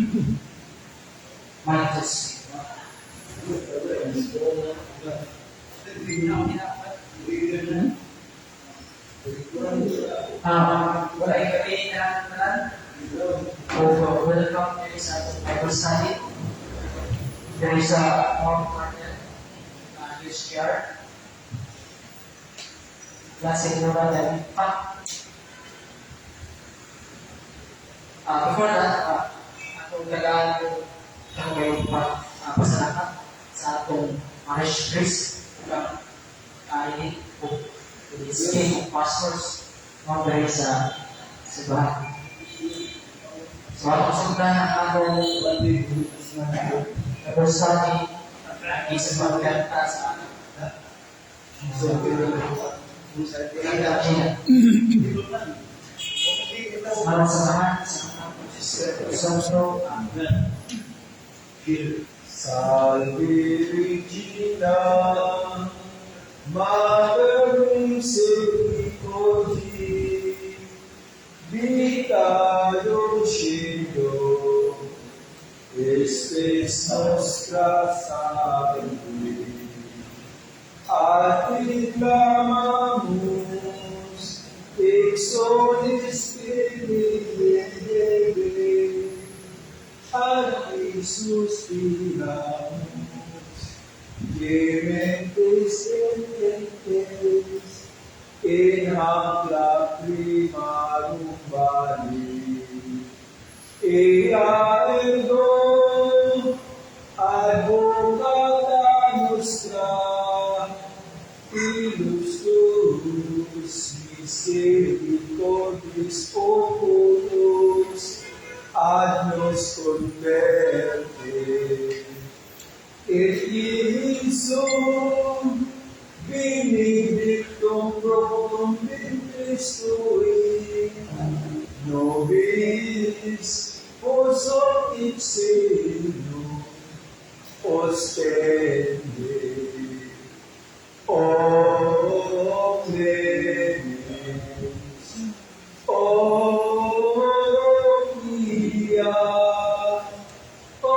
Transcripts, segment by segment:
Mic test. Wala yung gabi na tanan. So, welcome diri sa atong Bible study. Diri sa Mount Carmel, USPR. La Senora David pa. Before that, atong tagaan ang may pasalamat sa atong parish priest ug ini ug scheme of pastors mo diri sa simbahan. So atong sundan ang atong Bible study sa pagkanta sa So, Gina. Para sa lahat sa Santo. Amen. Salve Regina, Mater Misericordiae, Vita dulcedo, spes nostra salve. A ti clamamus, exules filii Evae, a ti suspiramus, gementes sententes, in hac lacrimarum valle. Ea ergo, advocata nostra, illus tuus misericordiis oculos ad nos converte. Et Iesum benedictum fructum ventris tui, nobis post hoc in seno ostende. O clemens, O pia, O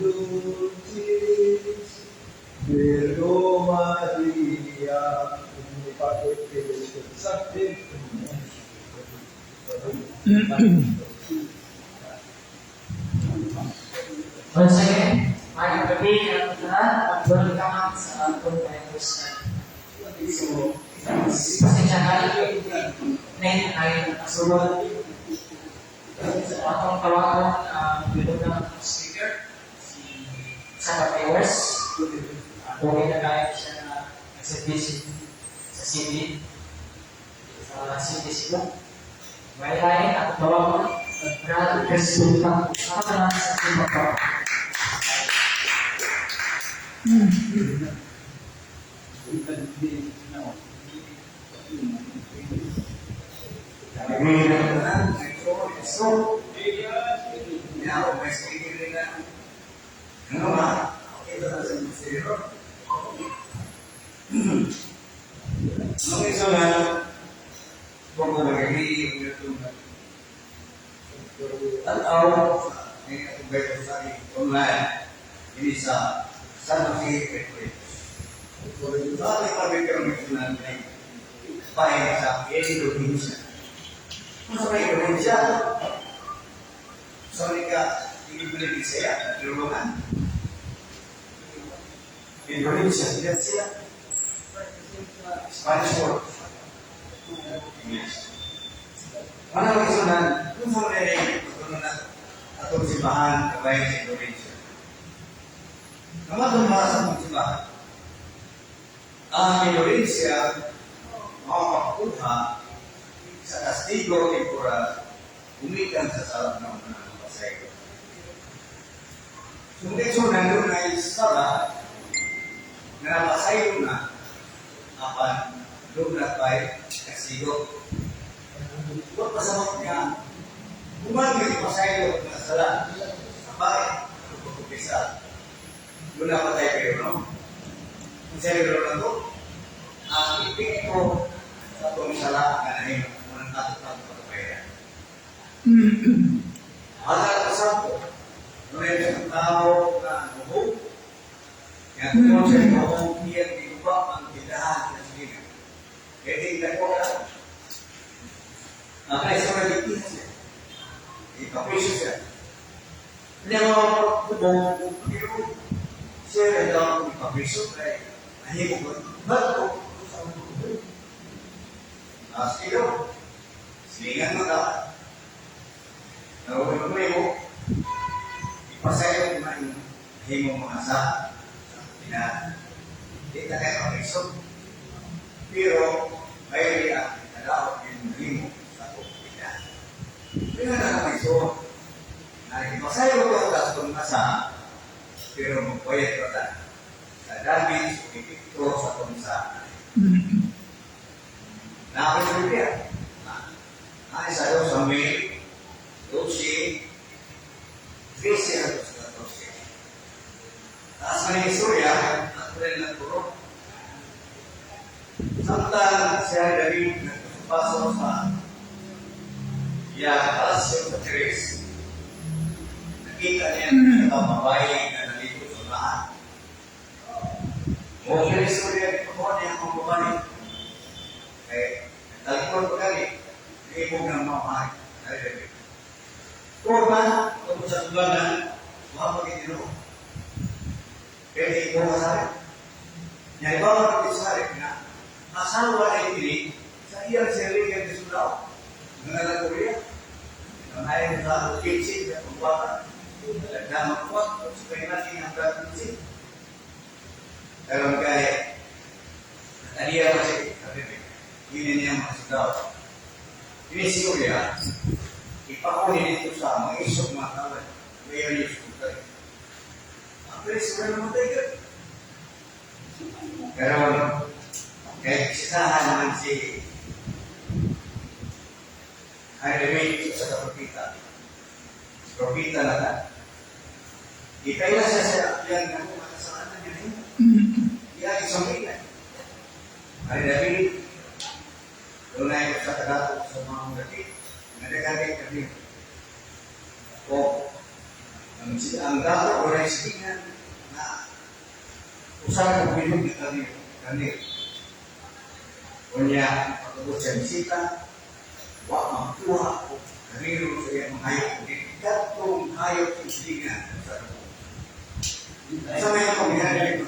dulcis Virgo Maria. Pater Sancti. Once again, maayong gabi kanatong tanan, welcome sa atong Bible study. So, pasensya na late ay nakasulod. So, atong tawagon ang uh, speaker, si Saka Viewers. Okay na kaya siya na nagservisyo sa city, sa city Cebu. May lain atong tawagon, Brad Chris Sultan. Ako na sa Cebu. So, now, may speaker nila. Ano ba? Ito na sa zero. Okay, so na, kung magiging yung tanaw, may atong Bible study online, ini sa San Jose Earthquake. Sa ating pag-international ay bahay sa Indonesia. Kung sa may Indonesia, sa ka ibig siya, tulungan. Indonesia, tidak siya. Spanish word. English. Mana ang isunan? Kung sa may na atong simbahan kabay sa Indonesia. Namatong mga sa atong simbahan. Ang Indonesia makapakuha sa kastigo temporal gumikan sa sala ng mga pasaylo. So, kung ito nandun ay sala na napasaylo na apan doon na pa'y kastigo. Huwag pasamot nga human nga pasaylo na sala sabay pagpupisa. Doon na patay kayo, no? Kung seryo lang to, ang epekto sa itong sala nga nahimo unang atong pagpapaya. Ada sa may isang tao na nuhog. Nga tungod sa nuhog, iyang giguba ang tindahan sa silingan. Kaya tingnan ko na. Ang sa mga biktima siya. Ipapisyo siya. Hindi mo kubong, pero siya rin daw ipapisyo kay nahimo ko. Ba't ko? Sige daw. Silingan mo dapat. Pero kung mo, ipasayo mo na yung himo mga sa ina. Di ta kayo papisyo. Pero, may ang nadaot yung himo sa ina. Pero na so, na ipasayo ko ang kung nasa, pero magbayad ko ta sa damage o epekto sa kung sa na ako sa Biblia. Na isa daw sa May 12, 13 na sa 14. Taas man yung istorya, at rin nagturo. Samtang siya David nagpasok sa iya palasyo sa Tires, nakita niya ang babae na nalito sa lahat. Mo yung istorya, ito niya ang babae. Eh, talikod ko kali, ibog ng mamay. Kurban, kung sa tulanan, mapagin nyo. Pwede ikaw masari. Nya iba man ang sari na asawa ay dili sa iyang sarili ang sundao. Nga Korea. Ang ayaw sa kitchen sa pagwata. Na magkuwat sa kanya natin ang kitchen. Pero kaya, Taliya kasi, sabi yun niya mga sundao. Ini si Korea, ipakunin dito sa mga isok mga tao. Mayor yung sundao. Ang pres, wala naman tayo. Pero, kahit sisahan naman si Harry sa kapropita. Si propita na ta. Ikaila siya sa yan nga kung makasalanan niya rin. Iya, isang ila. Hari David, doon na sa kadato sa mga dati. Nagagagay kami. O, ang dato o na silingan na usa ka bilog na kanil. Kanil. Unya, pagkabot siya bisita, wa magkuha o kanilo sa iyang mga hayop. Katong hayop sa silingan sa dato. Sa may pamilya,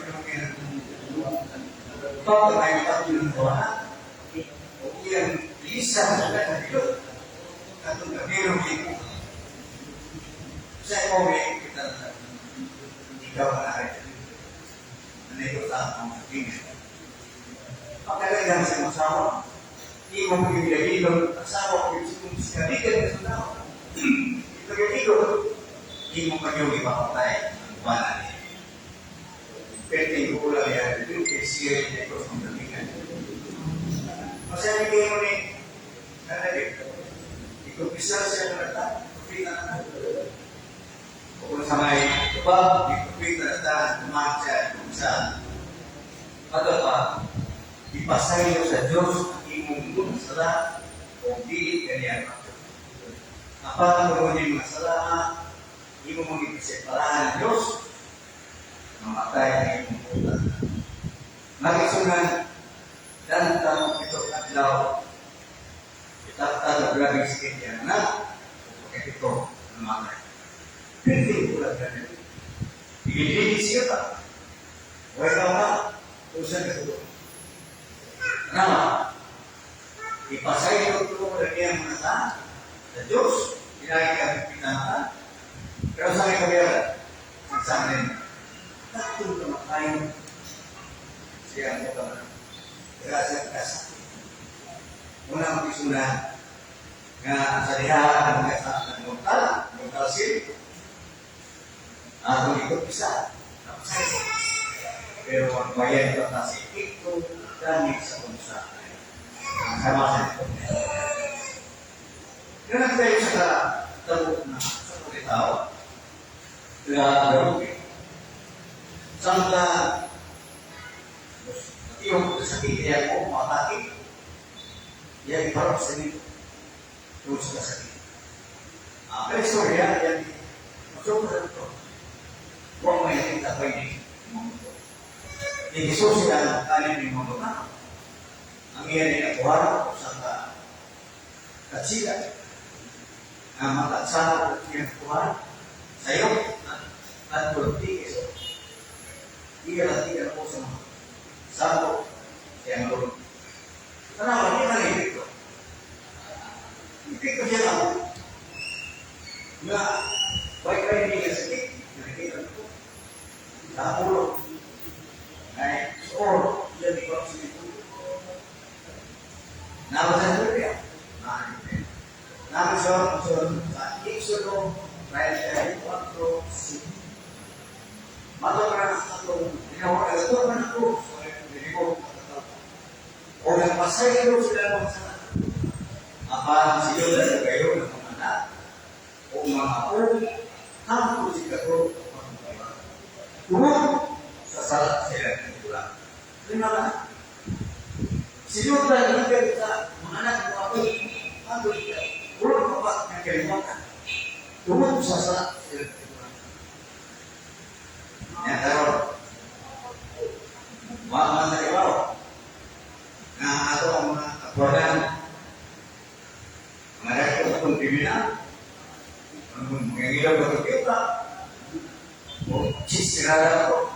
ito ay tatlong buwan. O iyang lisa sa kanilo. Katong kanilo dito. Sa ikaw kita na ikaw na rin. Nandito sa akong tingin. Pagkalagyan sa asawa, hindi mo magiging asawa ko yung sinabigan sa sundao. Ipagigilog, hindi mo kanyong ipapatay ang buwanan niya. Pwede ko lang yan, yung siya niya ito sa mga. Masabi kayo ni Nanalig, ikupisal siya ng rata, kupita na. Kung sa may tubag, ikupita na ta, kumahan siya, ikupisal. Ato pa, ipasayo sa Diyos ang imong mga sala o dili kaniya. Apan kung yung mga sala, imong mga ipaseparahan ng Diyos, mamatay ang imong puta. Nagisunan, dantang ito adlaw, itatag ang grabing sakit niya na, o ito, namatay. Pwede ko lang ganun. Igiligi siya pa. O ikaw na, kung saan ka ito. Nama, ipasay ito na niya mga sa Diyos, pinagi ka pinanatan. Pero sa may kabila, ang sa amin, tatlong kamatayan siya ang ito. Kaya siya kasakit. Una ang isuna, nga sa diha ang mga sa mortal, mortal sin, atong ikot isa, napasay. Pero ang bayan ito na si ito, dami sa kunsa. Ang sama sa ito. Ganun tayo sa tabo na sa tao, na garupi. Samta, yung sakit niya ko, mataki, yan iparap sa nito. Tungkol sa sakit. Pero istorya, yan, masuk sa ito. Huwag may kita pa ini. Ni Jesus sila kanin ni mga tao. Ang iya ni nakuha sa ka katsila. Ang matatsara iya nakuha sayo at pulti eso. Iya lang tiga ko sa mga sako sa lord. Tanawa, hindi man epekto. Epekto siya lang. Nga, baik kayo hindi ka sakit, nakikita ko. Nakapulo. Ay, or, yan ikaw sa ito. Nabasa sa Biblia. Nabasa sa Exodo 34:6. Mato ka na sa atong ginawa, ito man ako, so, ko, o nagpasaylo sila mga sala. Apan si Dios kayo ng mga anak o mga apo, hangtod sa ikatulo. Tungod sa sala sila ng tigulang. Lima ka. Si Dios na sa mga anak o apo, hangtod sa puro pa ba ng kalimutan. Tungod sa sala sila ng tigulang. Yan, karon. Wa man sa ibaw. Nga ato ang mga katwagan. Mga reto sa itong kriminal. Ang mga ilaw na kita. O sisirada ko.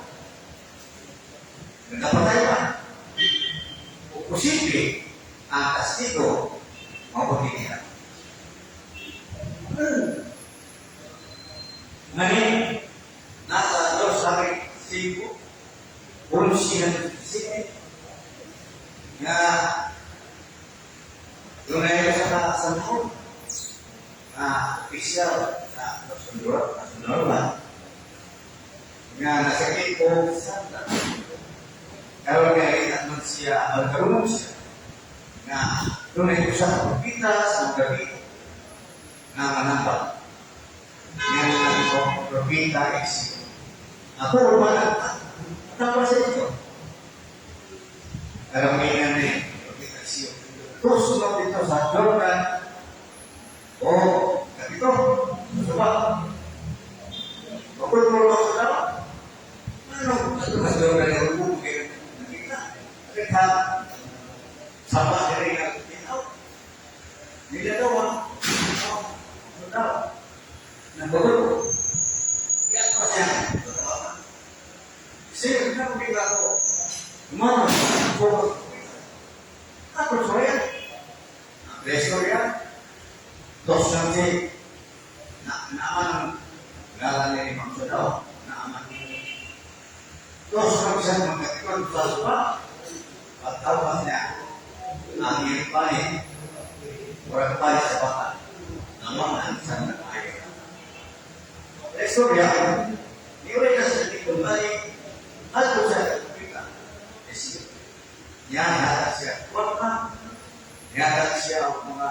Nagkapatay pa. O posible ang kastigo mabuti nila. Ngayon, nasa dos sa 5, 11 nga dunay sa kasanhon na opisyal sa Sunduran nga nasakit ko sa karon nga man siya magkarunong siya nga dunay usa ka propeta sa gabi nga manambal nga ko propeta Eliseo. Ako man tapos sa ito. Karamihan ni propeta Eliseo. Tusunod dito sa Jordan o dito sa Bakul mo sa dawa. Ano, ito sa Jordan yung bukid. Nakita. Nakita. Sama diri nga tinaw. Nila daw ah. Sa dawa. Nagbago. Yan pa siya. Sino na kung ako? Umano, ko. Ako sorya. Restoria. Dos lang si na naaman ngalan ni Imam Sadaw, naaman. Dos lang siya magkakon sa suba. At tawas niya ang iyong panit. Murag panit sa bata. Naman ang isang nag-ayaw. Istorya, niwala na sa likod balik, at kung sa kapita, Eliseo. Yan, yata siya. Wag ka. Yata siya ang mga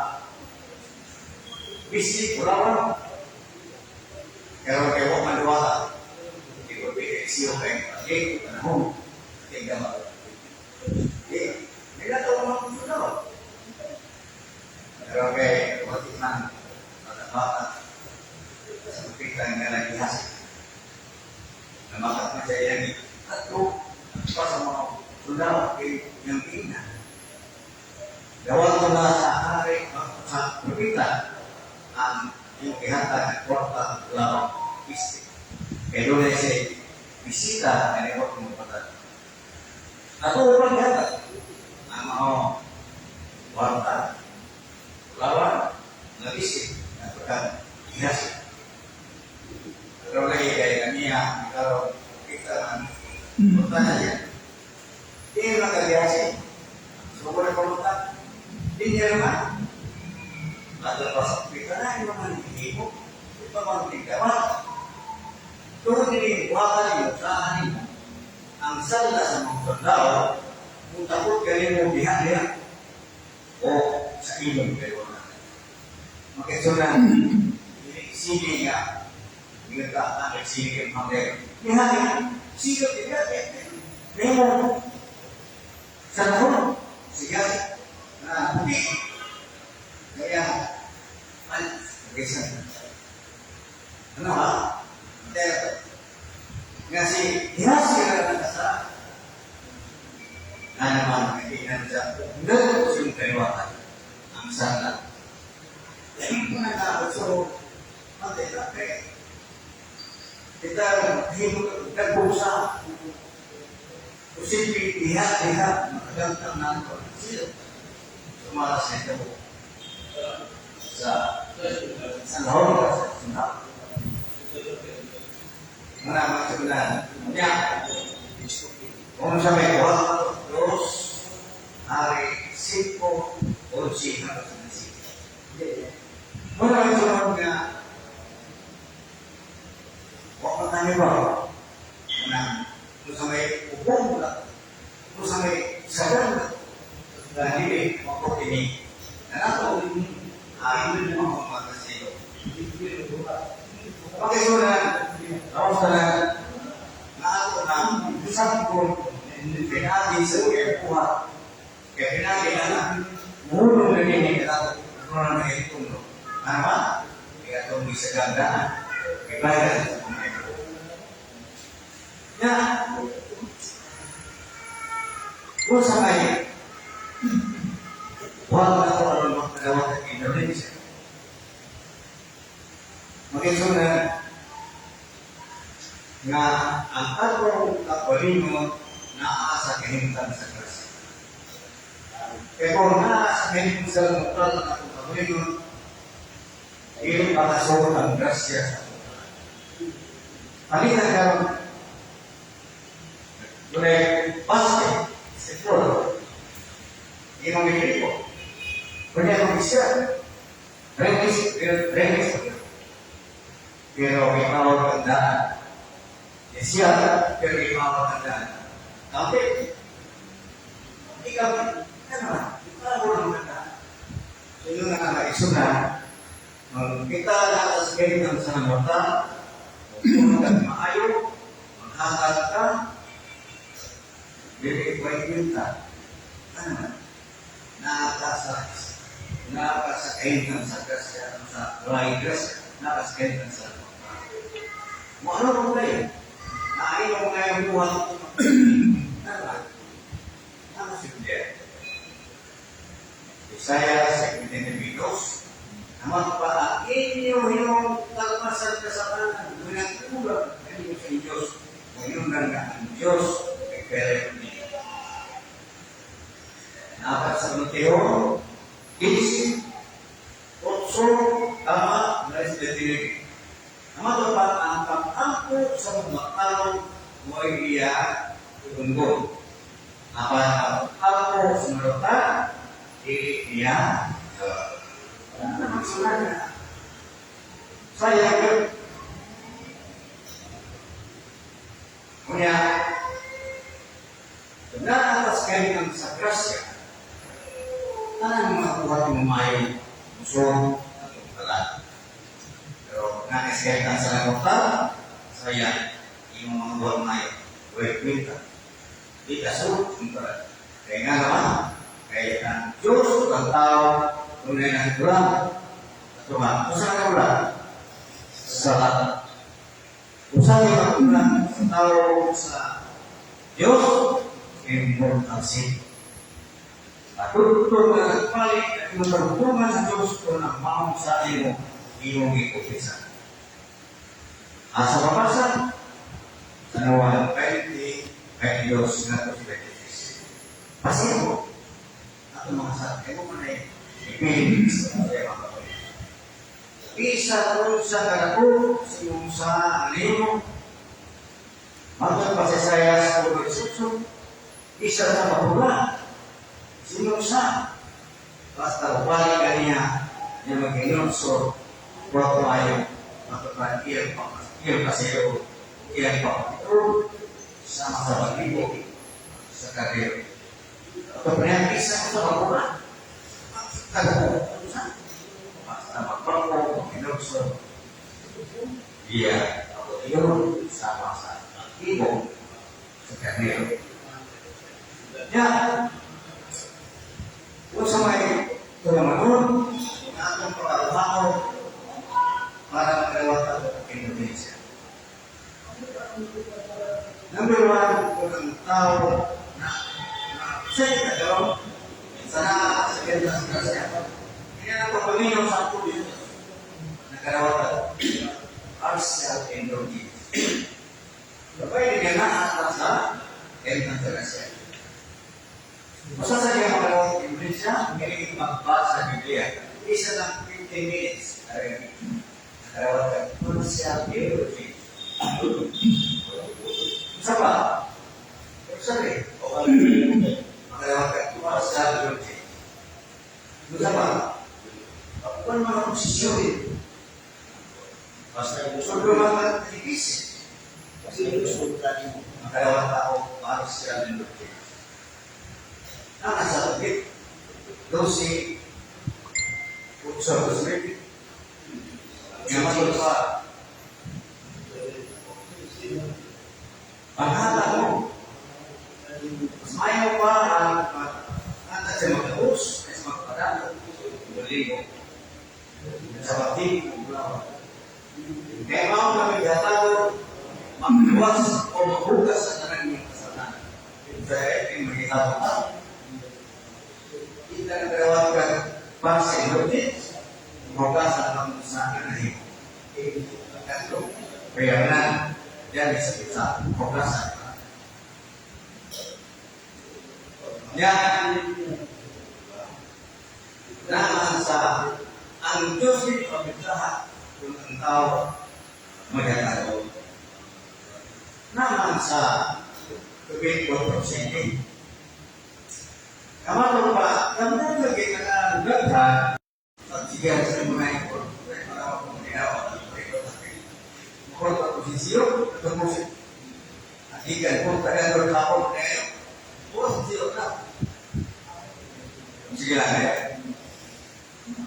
bisi, kulawan. Pero kay wa man duwata. Di ko Eliseo kay pagay, panahon, kay gamot. Di, nila to mga sunod. Pero kay wati man, bata-bata, sa kapita nga nagihas. Namakat na siya iyang ato pa sa mga sundalo kay yung ina. Dawat ko na sa hari sa propeta ang yung ihatag ng kwarta ng kulawang iste. Kaya doon ay siya bisita na niwat ng patad. Ato upang ihatag ang mga kwarta, kulawang na iste na pagkat ihas. Pero lagi kay kaniya, ikaw kita ang punta na siya. Di na kagiyasi. So, kung na di niya naman. At sa kita na, yung mga hinihipo. Ito mga tigdawa. Tungod nini, buhatan niyo, saan niyo. Ang sala sa mga sundalo, kung takot kayo mo diha-diha, o sa ilong kayo na. Makitsunan, sige nga, hindi ka ang sige ang mga diha-diha, sige, diha, diha, mo, sa tahon, sige, na puti. Kaya, an, kaysa, Ano ha? Pero, nga si Gehazi nga nasa na naman nakinan sa nagpusong kaliwatan ang sala. Mga tao, so, matay na kay kita himo nagbusa. Posible diha diha makagantang nato sila. Sumala sa ito sa sa lahon sa sunda. Mga mga sebenar. Nya, kung sa may kuha, dos, ari, 5, 11, na sa. Muna ang sunod nga, wa pa tayo ba? Na, kung sa may ubong na, kung sa may sagan na, na dili, mako ini. Na nato, ay, mga mga kasiyo. Pakisunan, ako sa na ako na sabon pinagi sa kuha. Kaya pinagi na na, mulong na nini na ano na na itong no. Ano ba? Kaya itong isagandaan. Kaya bayan sa mga ito. Ya, kung sa may wala na ako aron makadawat ang Indonesia. Makisunan nga ang atong kaugalingon naa sa kahimtang sa grasya. Kaya kung naa sa kahimtang sa mortal ang atong kaugalingon, dili makasuot ang grasya sa atong tanan. Palitan karon, dunay basket, sektor, imong gilipo. Kunya kung isya, remis, remis. Pero ikaw ang daan. Siya, pero ikaw ang daan. Kapit. Ikaw, ano, ikaw ang daan. So yun nga kaisunan, kita na sa ganitang sa mata, kung maayo, maghatag ka, dili way kwenta. Ano? Naa sa kahimtang sa grasya, sa right grasya, naa sa kahimtang sa mo ano mo na yun? Naayo mo nga yung buhat. Ano ba? Ano si Julia? Isaiah 72, naman pa ang inyo hinong kalmasan kasalanan, nagkulang kayo sa Diyos, ngayon lang na ang Diyos ay pere niyo. Dapat sa Mateo, 15, 8, tama, na 29. Naman pa ang pag-ampo sa mga tao mo'y iya tungkol. Apan ang pag-ampo sa mga tao, dili iya. Ano naman sila na? Saya yun. Kunya, naatas kayo ng sa grasya, ang mga buhat ng mayo, muson, at talat. Pero nakasayang sa lagot saya, yung mga buhat mayo, wait, wait, di kaso, kaya nga naman, kaya ang Diyos, ang tao, tunay na kurang, at tuma, kung saan ka kurang? Sa lahat. Kung saan ka kurang sa tao sa Diyos, immortal sin. Patutong na nagpalit at matagpuman sa Diyos kung ang maong sa imo, iyong ipupisa. Asa mabasa? Sa nawa 20, 22 na to 26. Pasibo. Ato mga sa mo man ay ipilit sa mga kapatid. Isa ron sa kadako, sa iyong sa alimo, matod pa sa Isaiah 48, isa sa mapula, sinong sa, basta wali ka niya, niya mag-inonso, wato ayo, matod pa iyang iyang pasero, iyang papatro, sama sa pag-ibo, sa karero. Ito pa niya, isa sa mapula, kadako, basta magpako, mag-inonso, iya, ako iyon, sama sa pag-ibo, sa karero. Ya, kung sa may tulungan na atong pagkaluhaon para makaliwatan ang Indonesia. Tao na na sa kagaw sa na sa ganda sa grasya. Kaya ang pagpaminaw sa ako dito. Nagkarawatan. Partial indulgence. Pwede ka na ata sa entrance sa grasya. Basta sa kanya magkaroon ng indulgence, hindi magbasa sa Biblia. Isa lang 15 minutes. Nagkarawatan. Partial indulgence. Isa pa? Sorry. Magkarawatan. Partial indulgence. Isa pa? Ako naman ako posisyon. Basta So, mga tipis. Kasi gusto mo. Ang dalawang tao, partial indulgence. Ang nasa tubig, 12, 8, 12, yung matulog pa, panghata mo, mas mayo pa ang pagkata sa magkaus, kaysa magpadalo, muligo, sa pagdi, kaya mao kami gatawag, magbuwas o maghugas sa tanan niyong kasalanan. Kaya yung magitawag ka. Kita ng dalawang ka para sa indulgence, hugasan ang sa anahim. Tatlo. Kaya na, yan sa isa, hugasan ka. Yan, naman sa ang Diyos din pabitaha kung ang tao magkakaroon. Naman sa tubig 4%. Kamato pa, kamdan lagi ka na daghan, pagsigaw sa mga ito, para kung ginawa ng Mukha posisyon, ito mo siya. Ikan ko, tagal ko na yun. Posisyon na. Sige lang eh.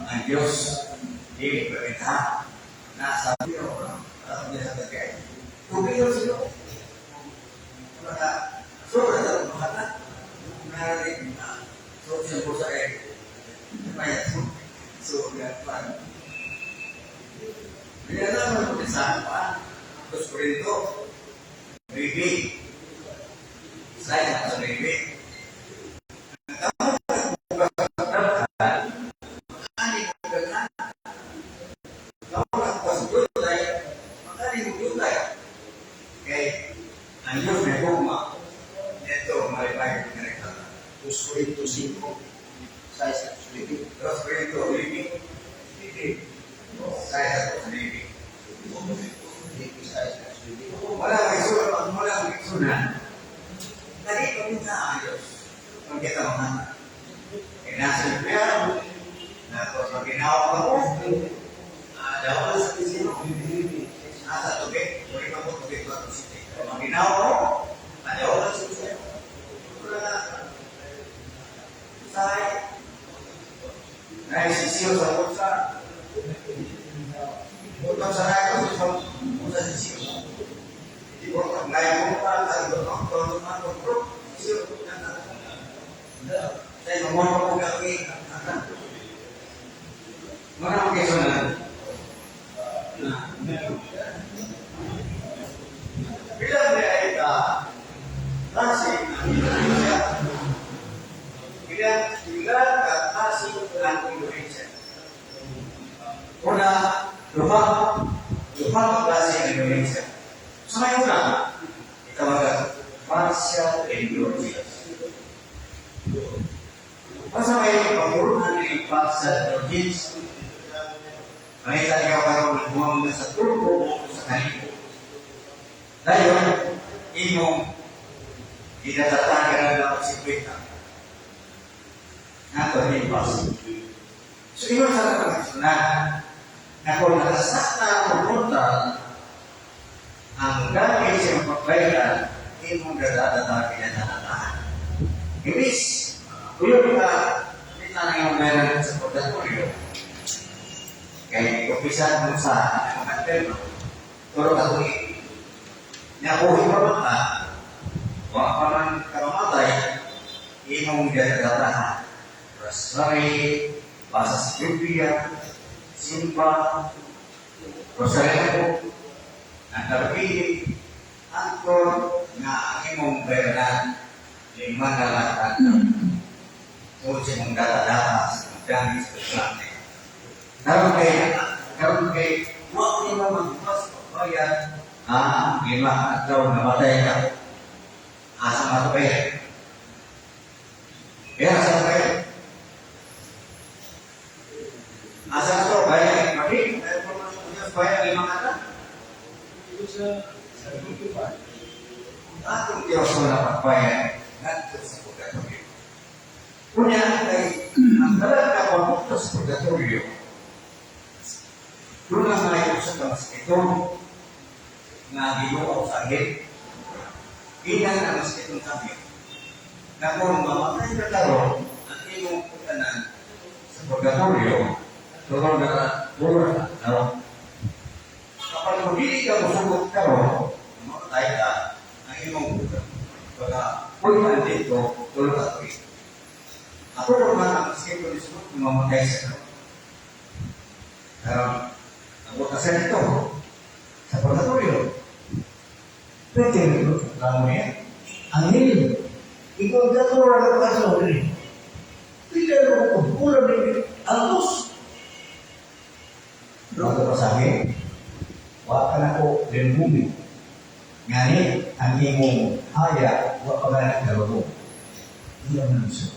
Ang Diyos, hindi pabitaha. Nasa Diyos, nasa Diyos sa tagay. Tubig sila. Maka, sobra sa mahal narinig na. So, siya po sa eh. Kaya, so, pa. Kaya naman ko sa pa. Tapos Korinto, baby. Saya sa baby. Ani mo gagana. Kamu pasugod makani mo dugay. Kay ang Diyos may hugma. Ito, malipay ko direkta. 2 Corinto 5, 6 at 7. Dos Corinto, 9. Saya sa 9. 5, 6 at 7. Wala kay sulat, wala kay sunan. Dali paminta ang Diyos. Kung kita mga eh, nasa impyerno, na kung ginawa ka mo, daw sa pisino, nasa tubig, kung ikaw mo tubig ba kung ginawa mo, daw sa pisino. Wala na. Say, naisisiyo sa bulsa. Utang sa rayo, sa bulsa sisiyo. Di ba, ngayon mo pa, siyo, saya ngomong ko kami, Mana ang kesunan? Bila may ka, klase ng Indonesia, bila bila ka klase ng Indonesia. Una, lupa, lupa ka klase ng Indonesia. Sa may una, itawagan partial indulgence. Masa may pamurunan ng partial indulgence, may ikaw karon nagbuwang na sa turbo o sa kalibo. Dayon, imong idatatagan na pagsikwenta. Nato ni pas. So, ingon sa katong na kung nakasakta ang mortal, ang gamit sa pagbayad, imong dadatatagin na natatahan. Ibis, uyon ka, di na yung meron sa purgatorio. Kaya umpisan mo sa mga turo ka tuig. Nabuhi pa man ka, wa pa man kamamatay, imong dadatahan. Rosary, basa sa Biblia, simba, rosaryo, ang kalapili, Angkor nga ang imong bayaran 5 na lang adlaw. Tungod sa imong data-data sa imong dami sa pagsulti. Karon kay wa ni mo magbukas bayad 5 ka adlaw namatay ka. Asa man to bayad? Ya, asa man bayad? Asa na to bayad? Mati, bayad 5 ka adlaw? Sa 25. Atong Diyos wala pagbayad ngadto sa purgatorio. Unya kay ang tanan nga papunta sa purgatorio, doon lang may usa ka maskiton nga giluaw sa anghel. Ilan ang maskiton sa anghel. Na kung mamatay ka karon, ang imong putanan sa purgatorio, 7 na adlaw. Kapag kung dili ka mosugot karon, mamatay ka, ang imong baga puy-an dito, 3 ka tuig. Ako naman ang maskiton ni Sugot, mamatay sa karon. Karon, ang butasan nito, sa purgatorio, pwede rin ito, reklamo niya. Anghel, ikaw ang katulad ng kaso, dili. Pila na ko, kulang din, antos. Bago pa sa akin, wa ka na ko rin. Ngani, ang imong haya, wa pa gani nalubog. Hindi ang siya.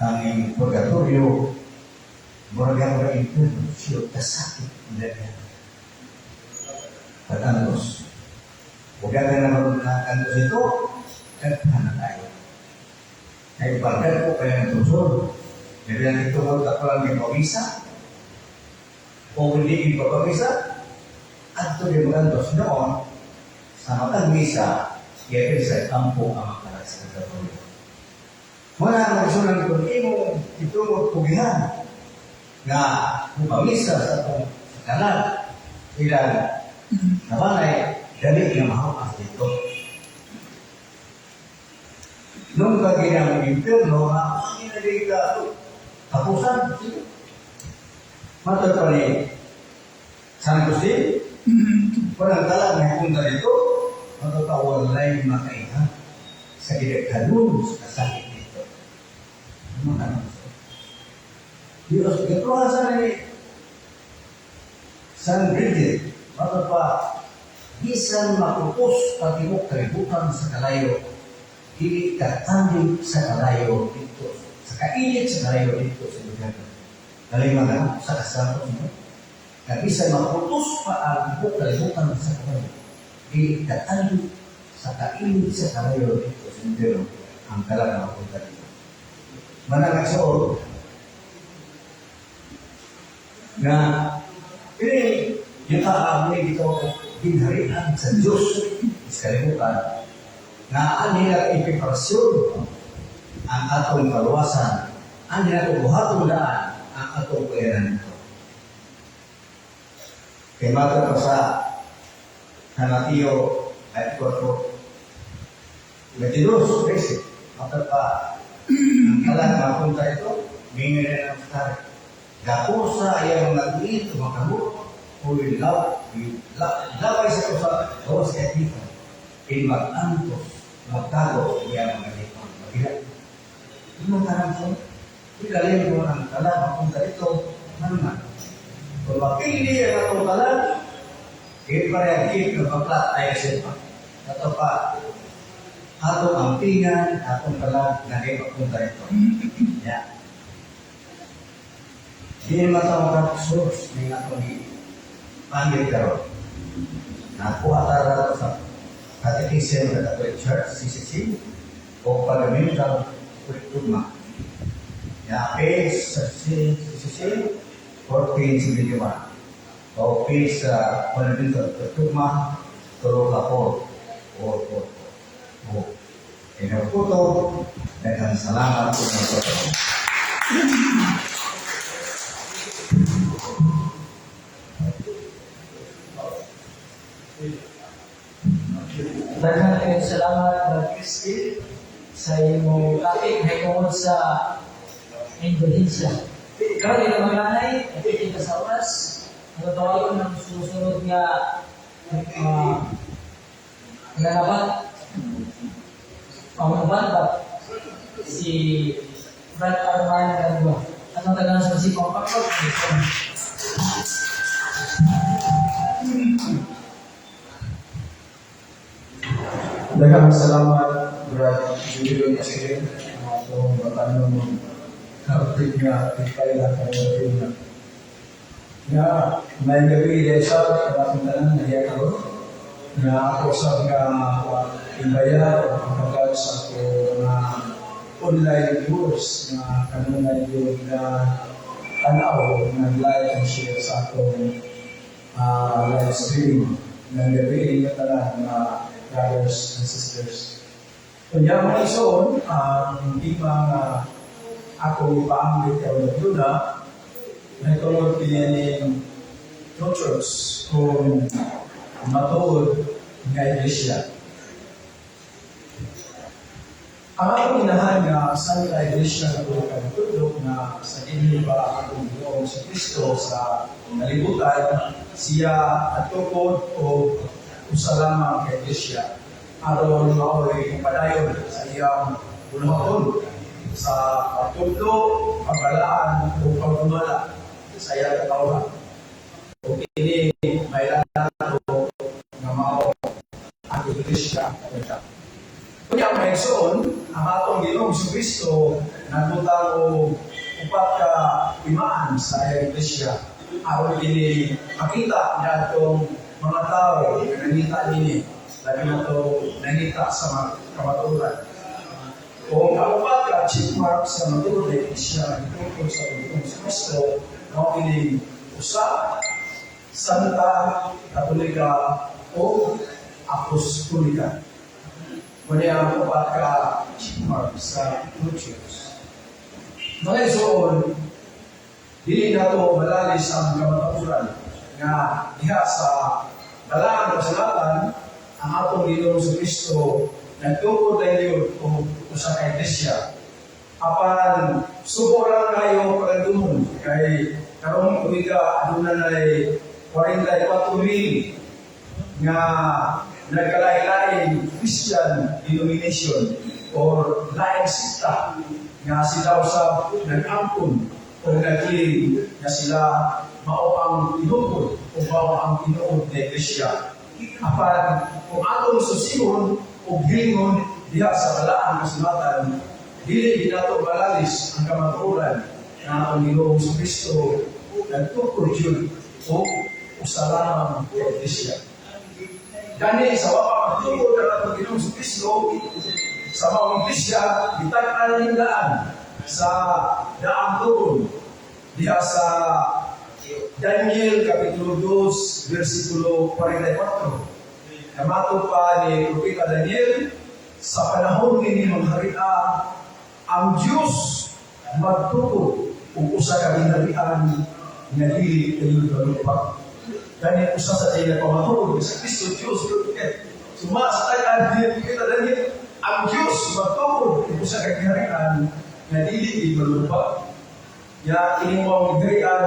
Ang imong purgatorio, murag ang mga impyerno, siya kasakit na niya. Patantos. Huwag ka na naman na antos ito, daghan na tayo. Ay, barkad ko kaya ng tusod. Jadi ang itungod ako lang yung pamisa, o hindi yung pamisa, at ito yung magantos noon, sa matag misa, yun sa kampo ang makalat sa purgatorio. Muna ang magsunan kung imong itungod pugihan, nga pamisa sa atong kanan, ilang nabanay, dali nga mahawas dito. Nung kaginang impyerno, nga ang ginagay ka, tapusan, sige. Matod pa ni San Jose, walang talag na punta dito, matod pa walay makaiha sa gidaghanon sa kasakit dito. Ano ka naman? Diyos, gatuha sa ni San Bridget, matod pa, bisan mapupos ang tibuok kalibutan sa kalayo, dili katandig sa kalayo dito, sa kainit sa kalayo dito sa lugar. Dalima na sa kasama mo. Na bisan maputos pa ang tibuok kalibutan sa kalayo, dili katandig sa kainit sa kalayo dito sa lugar, ang kalag na mapunta dito. Manang nagsuot na ini yung kaamoy dito ginharian sa Diyos sa kalibutan na anila ipreparasyon ang atong kaluwasan, anila buhaton daan ang atong kayanan nito. Kay matod pa sa sa Mateo 24, 22, 13, matod pa ang kalag mapunta ito, mingon na ng start. Dako sa iyang mga tuit, mga o labay sa usa gawas kay tita, in mag-antos, magtago iya mga lipon. Magila. Ano tarang so? Ilalim mo ang kalag mapunta ito, ano man? Kung mapili ang atong kalag, di pa rin git ng bakla ay siya pa. Ato pa, atong ampingan, atong kalag na di mapunta ito. Yeah. Di matawag ang source ng atong panggil karon. Nakuha tara sa Catechism ng Catholic Church, CCC, o Fundamental Dogma. Ya, page sa CCC, 1471. O page sa Fundamental Dogma, tulo ka 4, 4, 4, 4. O, Inuputo, daghang salamat po ng totoo. Daghang kayong salamat, Brad Crispin, sa imong topic tungkol sa indulhensya. Karon ila mga nanay, kita sa oras, natatawagon ng susunod nga Nagalabat. Pangunaban ba? Si Brad Arman Gagwa. Anong tagal sa si Pangpakot? Daghang salamat, Brad Julio Chile, mga atong batanong kapit nga ipay na kayo na. Nga, may gabi dahil sa atong tanan na hiya karon nga ako sa nga imbaya o pagkatag sa ako mga online viewers nga kanunay yun na tanaw nga like and share sa akong live streaming ng gabi inyo tanan mga brothers and sisters. Kunya mga ison, ang tema nga ako ipaambit karon na nahitungod kini no church kung matuod nga iglesia. Ang atong inahan nga Santa Iglesia Katolika nagtudlo nga sa inyo ba ang atong Ginoong sa Kristo sa kalibutan, siya atukod o usa lamang ka iglesia aron maoy padayon sa iyang buhaton sa pagtudlo, pagbalaan o pagdumala sa iyang katawhan. O kini may nato nga mao ang Iglesia Katolika. Kunya mga igsoon, ang atong Ginoong Kristo nagbutang og upat ka imaan sa iyang iglesia aron kini makita niadtong mga tao nga nangita nini, labi na to nangita sa mga kamatuoran. O ang upat ka check mark sa matuod na iglesia nga gitungkol sa Ginoong Kristo mao kini: usa, Santa, Katolika o Apostolika. Muna ang upat ka check mark sa true church. Mga igsoon, dili nato malalis ang kamatuoran nga diha sa Balaang Kasulatan, ang atong Ginoong Kristo nagtukod dayon og usa ka iglesia. Apan subo lang kayo pagandumon kay karong tuiga aduna nay 44 mil nga nagkalain-lain Christian denomination or laing sekta nga sila usab nag-ampon o nag-claim nga sila mao ang tinuod o mao ang tinuod na iglesia. Apan kung atong susihon o gilingon diha sa Balaang Kasulatan, dili ginato malalis ang kamatuoran na ang Ginoong Kristo nagtukod yun o usa lamang ka iglesia. Gani sa wapa magtukod ang atong Ginoong Kristo sa mga iglesia, gitag-an ning daan sa daang tugon diha sa Daniel Kapitulo 2, versikulo 44. Namato pa ni Propeta Daniel, sa panahon ni mga haria, ang Diyos magtukod og usa ka ginharian nga dili kayo malumpa. Gani usa sa iyang pamatuod sa Kristo Diyos. Suma sa tag-an ni Propeta Daniel, ang Diyos magtukod og usa ka ginharian nga dili malumpa. Ya kini mo ang ginharian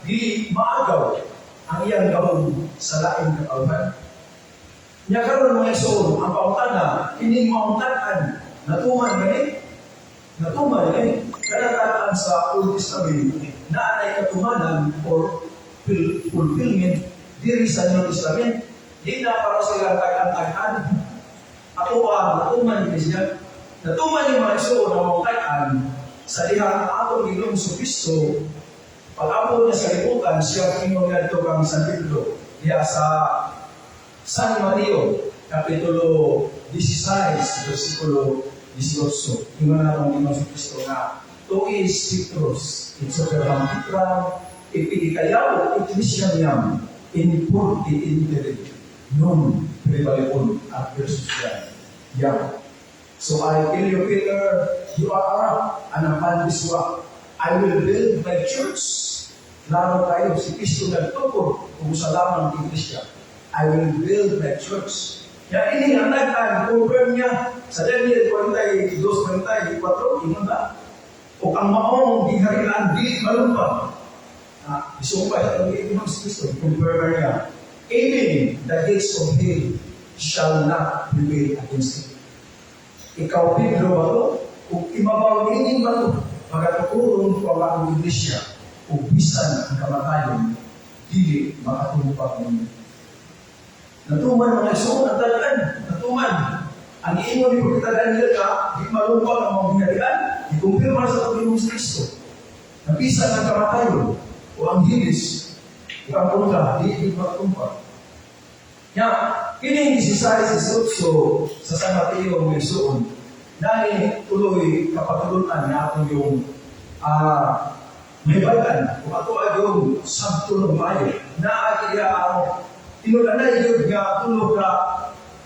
dili maagaw ang iyang gahom sa laing katawhan. Nya karon, mga igsoon, ang pangutana, kini maong tag-an natuman gani? Natuman gani? Kada sa Old Testament na ay katumanan or fulfillment diri sa New Testament. Di na para sila tag-an-tag-an. Ato pa, natuman ni siya. Natuman yung mga igsoon ang mga tag-an sa diha ang atong Ginoong Kristo pag-abot niya sa libutan, siya ingon ngadto kang San Pedro diha sa San Mateo, Kapitulo 16, versikulo 18. Ingon na atong Ginoong Kristo nga, "Tu es Petrus, et super hanc petram edificareo ecclesiam meam, et portae inferni non prevaleunt adversus eam." So I tell you, Peter, you are a rock, and upon this rock, I will build my church. Klaro tayo, si Kristo nagtukod kung sa lamang iglesia. I will build my church. Kaya ini ang tag-an, confirm niya sa Daniel 42, 44, ingon ba? O ang maong gingharian, dili malumpa. Isumpay sa itong Ginoong Kristo, confirm niya. Even the gates of hell shall not prevail against it. Ikaw, Pedro, bato, ug imabaw niining bato, magatukuron ko ang akong iglesia, ug bisan ang kamatayon, dili makatungpag ninyo. Natuman, mga igsoon, ang talaan, natuman. Ang ingon ni Propeta Daniel ka, di malumpag ang mga gingharian, ikumpirma sa Panginoong Kristo. Na bisan ang kamatayon, o ang Hades, o ang kontra, di makatumpag. Ya, kini 16:18 sa San Mateo, mga igsoon, nani tuloy kapatulunan nga atong yung mahibalan kung ato ay yung sabto ng maayo na iya ang tinulanay yun nga tulo ka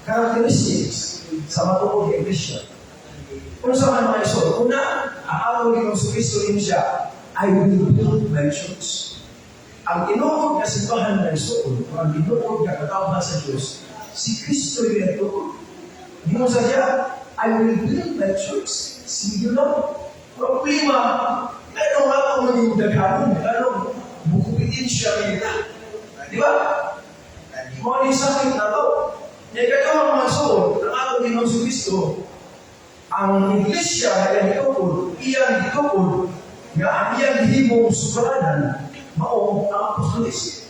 characteristics sa matuod nga iglesia. Kung sa man, mga igsoon, una, ang atong Ginoong Kristo rin siya, "I will build my church." Ang tinuod nga simbahan, mga igsoon, o ang tinuod nga katawhan sa Diyos, si Kristo yung nagtuod. Hindi mo sa siya, "I will build my church." Singular. Problema, meron nga itong maging daghanon, meron mukupitin siya nila. Di ba? Mao ni sakit na to. Kaya kagawa, mga igsoon, ang atong Ginoong Kristo, ang iglesia nga iyang gitukod, iyang gitukod, nga ang iyang gihimong sukaranan, mao ang apostolis.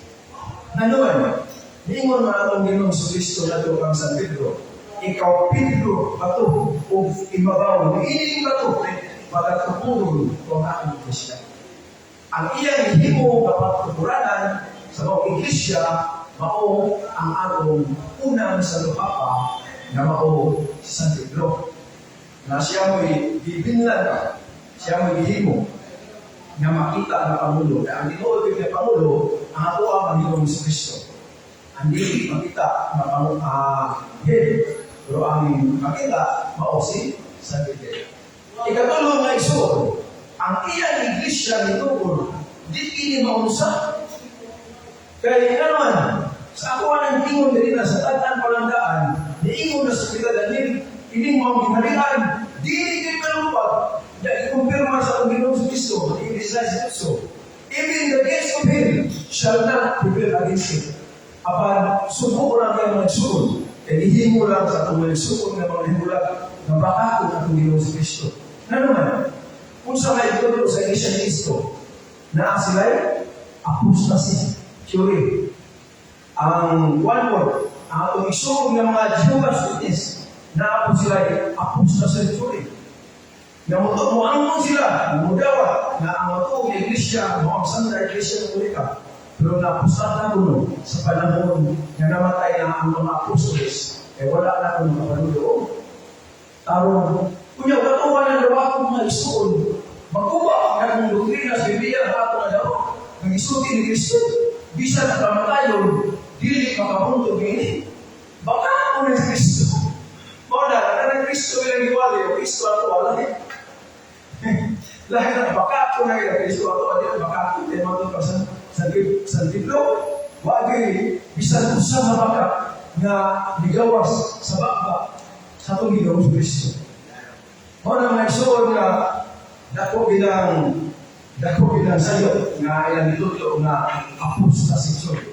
Nanuan, niingon man atong Ginoong Kristo ngadto kang San Pedro, "Ikaw, Pedro, bato, ug imabaw niining bato, magatukuron ko ang akong iglesia." Ang iyang gihimo nga pagtukuranan sa mga iglesia, mao ang atong unang Santo Papa nga mao si San Pedro. Na siya mo'y gibinlan ka, siya mo'y gihimo nga makita nga Pangulo. Kaya ang tinuod nga Pangulo, ang ato ang Panginoong Kristo. Ang dili makita nga Pangulo, head, pero ang makita, mao si San Pedro. Ikatulo nga igsoon, ang iyang iglesia nitukod, di kini maunsa. Kaya nga naman, sa ako ang ingon diri na sa tatan palandaan, niingon na sa kita Daniel, ining mga gingharian, dili kay malumpag, na ikumpirma sa atong Ginoong Kristo, ang 16:18. "Even the gates of hell shall not prevail against it." Apan, subo lang kayo mga igsoon, kaya gihimo lang sa atong mga igsoon nga mga himulag, nga bakakon atong Ginoong Kristo. Na naman, kung sa may ituturo sa Iglesia ni Cristo, naa sila'y apostasy theory. Ang one word, ang atong isuog ng mga Jehovah's Witness, naa po sila'y apostasy theory. Nga mo mo sila, mudawat na ang matuog na iglesia, mo ang Santa Iglesia Katolika. Pero naapustat na kuno sa panahon nga namatay na ang mga apostoles, eh wala na kuno kapanulo. Aron, kunya katuwa na daw ako, mga igsoon, magkuba nga akong doktrina sa Biblia ang ato na daw, ang isulti ni Kristo, bisan ang kamatayon, dili makabuntog ini. Baka ako ng Kristo. Mao na, kanang Kristo ilang giwali, o Kristo ato wala eh. Lahi na baka ako na ilang Kristo ato wala, baka ako kay mga ka sa San Pedro. Wagi bisan usa nga baka nga migawas sa baba sa atong Ginoong Kristo. Mao na, mga igsoon, nga dako bilang sayo nga ilang gitudlo nga apostasy theory.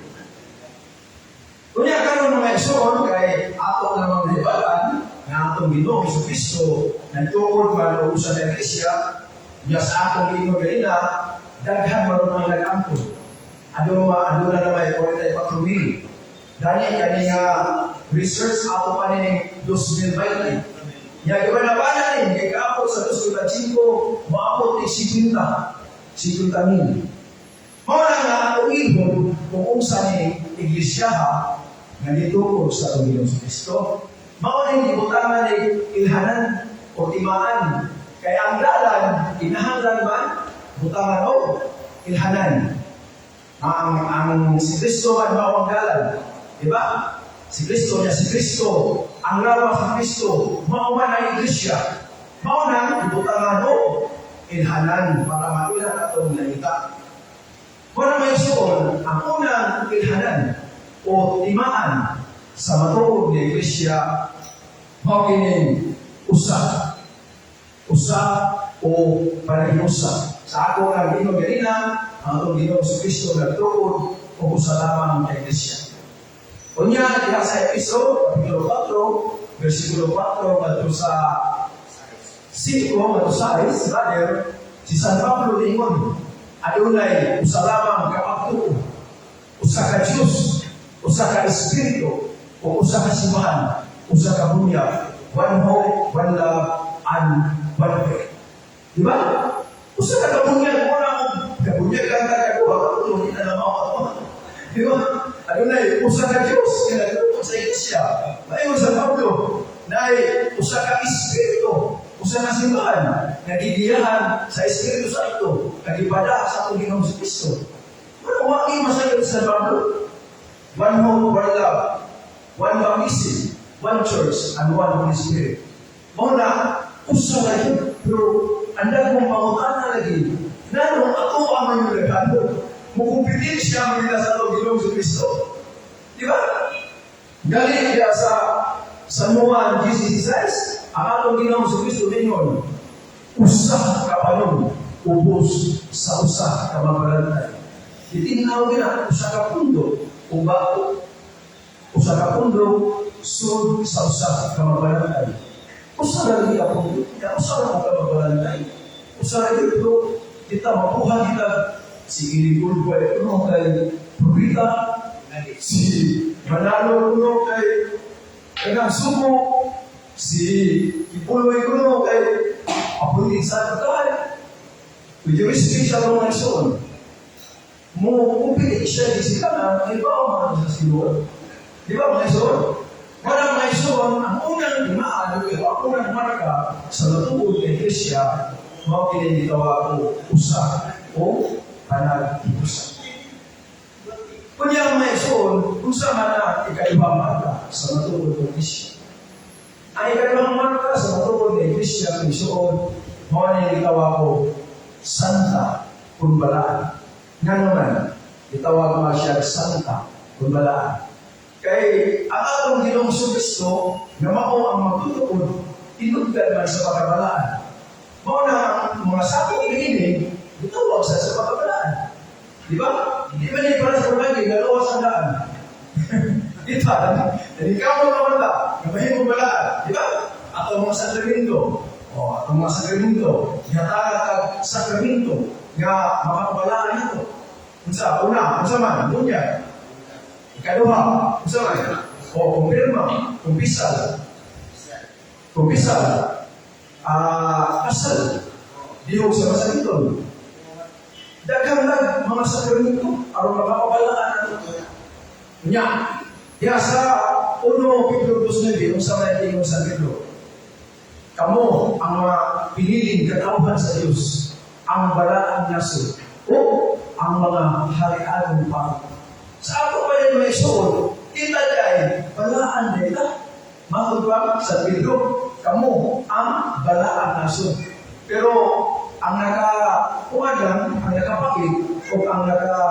Unya karon, mga igsoon, kay ato namang nahibalan nga atong Ginoong Kristo nagtukod man og usa ka iglesia niya. Sa atong Ginoo ganina, daghan man ang nag-angkon. Aduna aduna na may 44 mil. Dani kani nga research ato pa ni 2020. Ya giba na ba ni kay kaabot sa 2025, moabot ni 50 50 mil. Mao na nga ang ilhon kung unsa ni iglesia nga nitukod sa atong Ginoong Kristo. Mao ni gibutangan ni ilhanan o timaan. Kay ang dalan kinahanglan man butangan og ilhanan. Ang si Kristo man mao ang dalan. Di ba? Si Kristo niya si Kristo, ang lawas ni Kristo, mao man ang iglesia. Mao na gibutangan og ilhanan para mailhan atong nakita. Mao na, mga igsoon, ang unang ilhanan o timaan sa matuod nga iglesia mao kining usa. Usa o palahinusa. Sa ako nga Ginoo ganina, ang atong Ginoong si Kristo nagtukod og usa lamang ka iglesia. Unya, diha sa Efeso, Kapitulo 4, versikulo 4, ngadto sa 5, ngadto sa 6, rather, si San Pablo ingon, adunay usa lamang ka pagtuo, usa ka Diyos, usa ka Espiritu, o usa ka simbahan, usa ka bunyag, one hope, one love, and one faith. Di ba? Usa ka kabunyag, mo na akong kabunyag lang ka kakuha, katulong, hindi na naman ako. Di ba? Adunay usa ka Diyos nga nagtupod sa iglesia. Mayon sa Pablo, na usa ka Espiritu, usa ka simbahan, nagigiyahan sa Espiritu Santo, nagipada sa atong Ginoong Kristo. Pero wa ni masayod sa Pablo. One hope, one love, one baptism, one church, and one Holy Spirit. Mao na, usa na yun. Pero, ang mong pangutana lagi, nano ako ang may nagano. Mukumpetensya man nila sa atong Ginoong Kristo. Di ba? Gali niya sa San Juan 16, ang atong Ginoong Kristo ningon, usa ka panon, ubos sa usa ka mabalantay. Itinnaw nila, usa ka pundo, o ba, usa ka pundo, sud sa usa ka mabalantay. Usa ra ka pundo, kaya usa ra ka mabalantay. Usa ra dito, kita makuha kita si Iligul ko kuno kay propeta, si Manalo kuno kay kanang sumo, si Ipuloy kuno kay apunti sa pagkahay. With the respect sa mga igsoon, mo kumpili siya di sila na iba man sa sinuod. Di ba, mga igsoon? Wala, mga igsoon, ang unang timaan, o ang unang marka sa matuod na iglesia, mao kini gitawag og usa o panag-iusa. Kunya, mga igsoon, unsa man ang ikaduhang marka sa matuod na iglesia? Ang ikaduhang marka sa matuod na iglesia, mga igsoon, mao ni gitawag og santa kun balaan. Nga naman, gitawag mo siya santa kun balaan? Kay ang atong Ginoong Kristo nga mao ang magtutuod, tinugdan man sa pagkabalaan. Mao na ang mga sakop niini gitawag sa pagkabalaan. Di ba? Di ba ni para sa lagi nga luwas ang daan? Di ba? Dali ka mo naman ta, nga mahimong balaan. Di ba? Ato mga sakramento. O, ato mga sakramento. Gihatagan kag sakramento nga makapabalaan nato. Unsa? Una, unsa man? Bunyag. Ikaduha, unsa man? O, kumpirma, kumpisal. Kumpisal. Ah, kasal. Dihog sa masakiton. Daghang nag mga sakramento aron makapabalaan nato. Nya, ya sa 1 Pedro 2:9, unsa may ingon sa Pedro? Kamo ang mga piniling katawhan sa Dios, ang balaang nasod, o ang mga harianong pari. Sa ato pa rin, mga igsoon, kita ay balaan nila. Matod ba sa Pedro, kamo ang balaang nasod. Pero ang naka kuwagan, ang nakapakit, o ang naka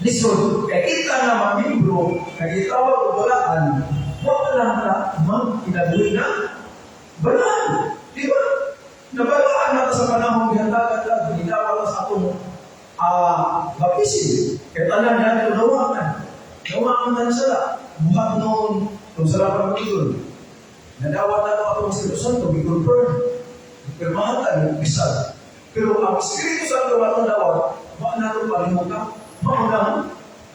lisod, kay kita nga mga membro, kay gitawag og balaan, wa lang ta magkinabuhi na balaan. Di ba? Nabalaan na ta sa panahon gihatagan ta, gitawag ta sa atong baptism. Kay tanan niya nawakan. Nawakan na sila. Buhat noon, kung sala pa doon. Nadawat na atong Espiritu Santo, gi-confirm. Pirmahan ta, nag-umpisa. Pero ang Espiritu Santo atong dawat, wa na ito palimutan. Mao na,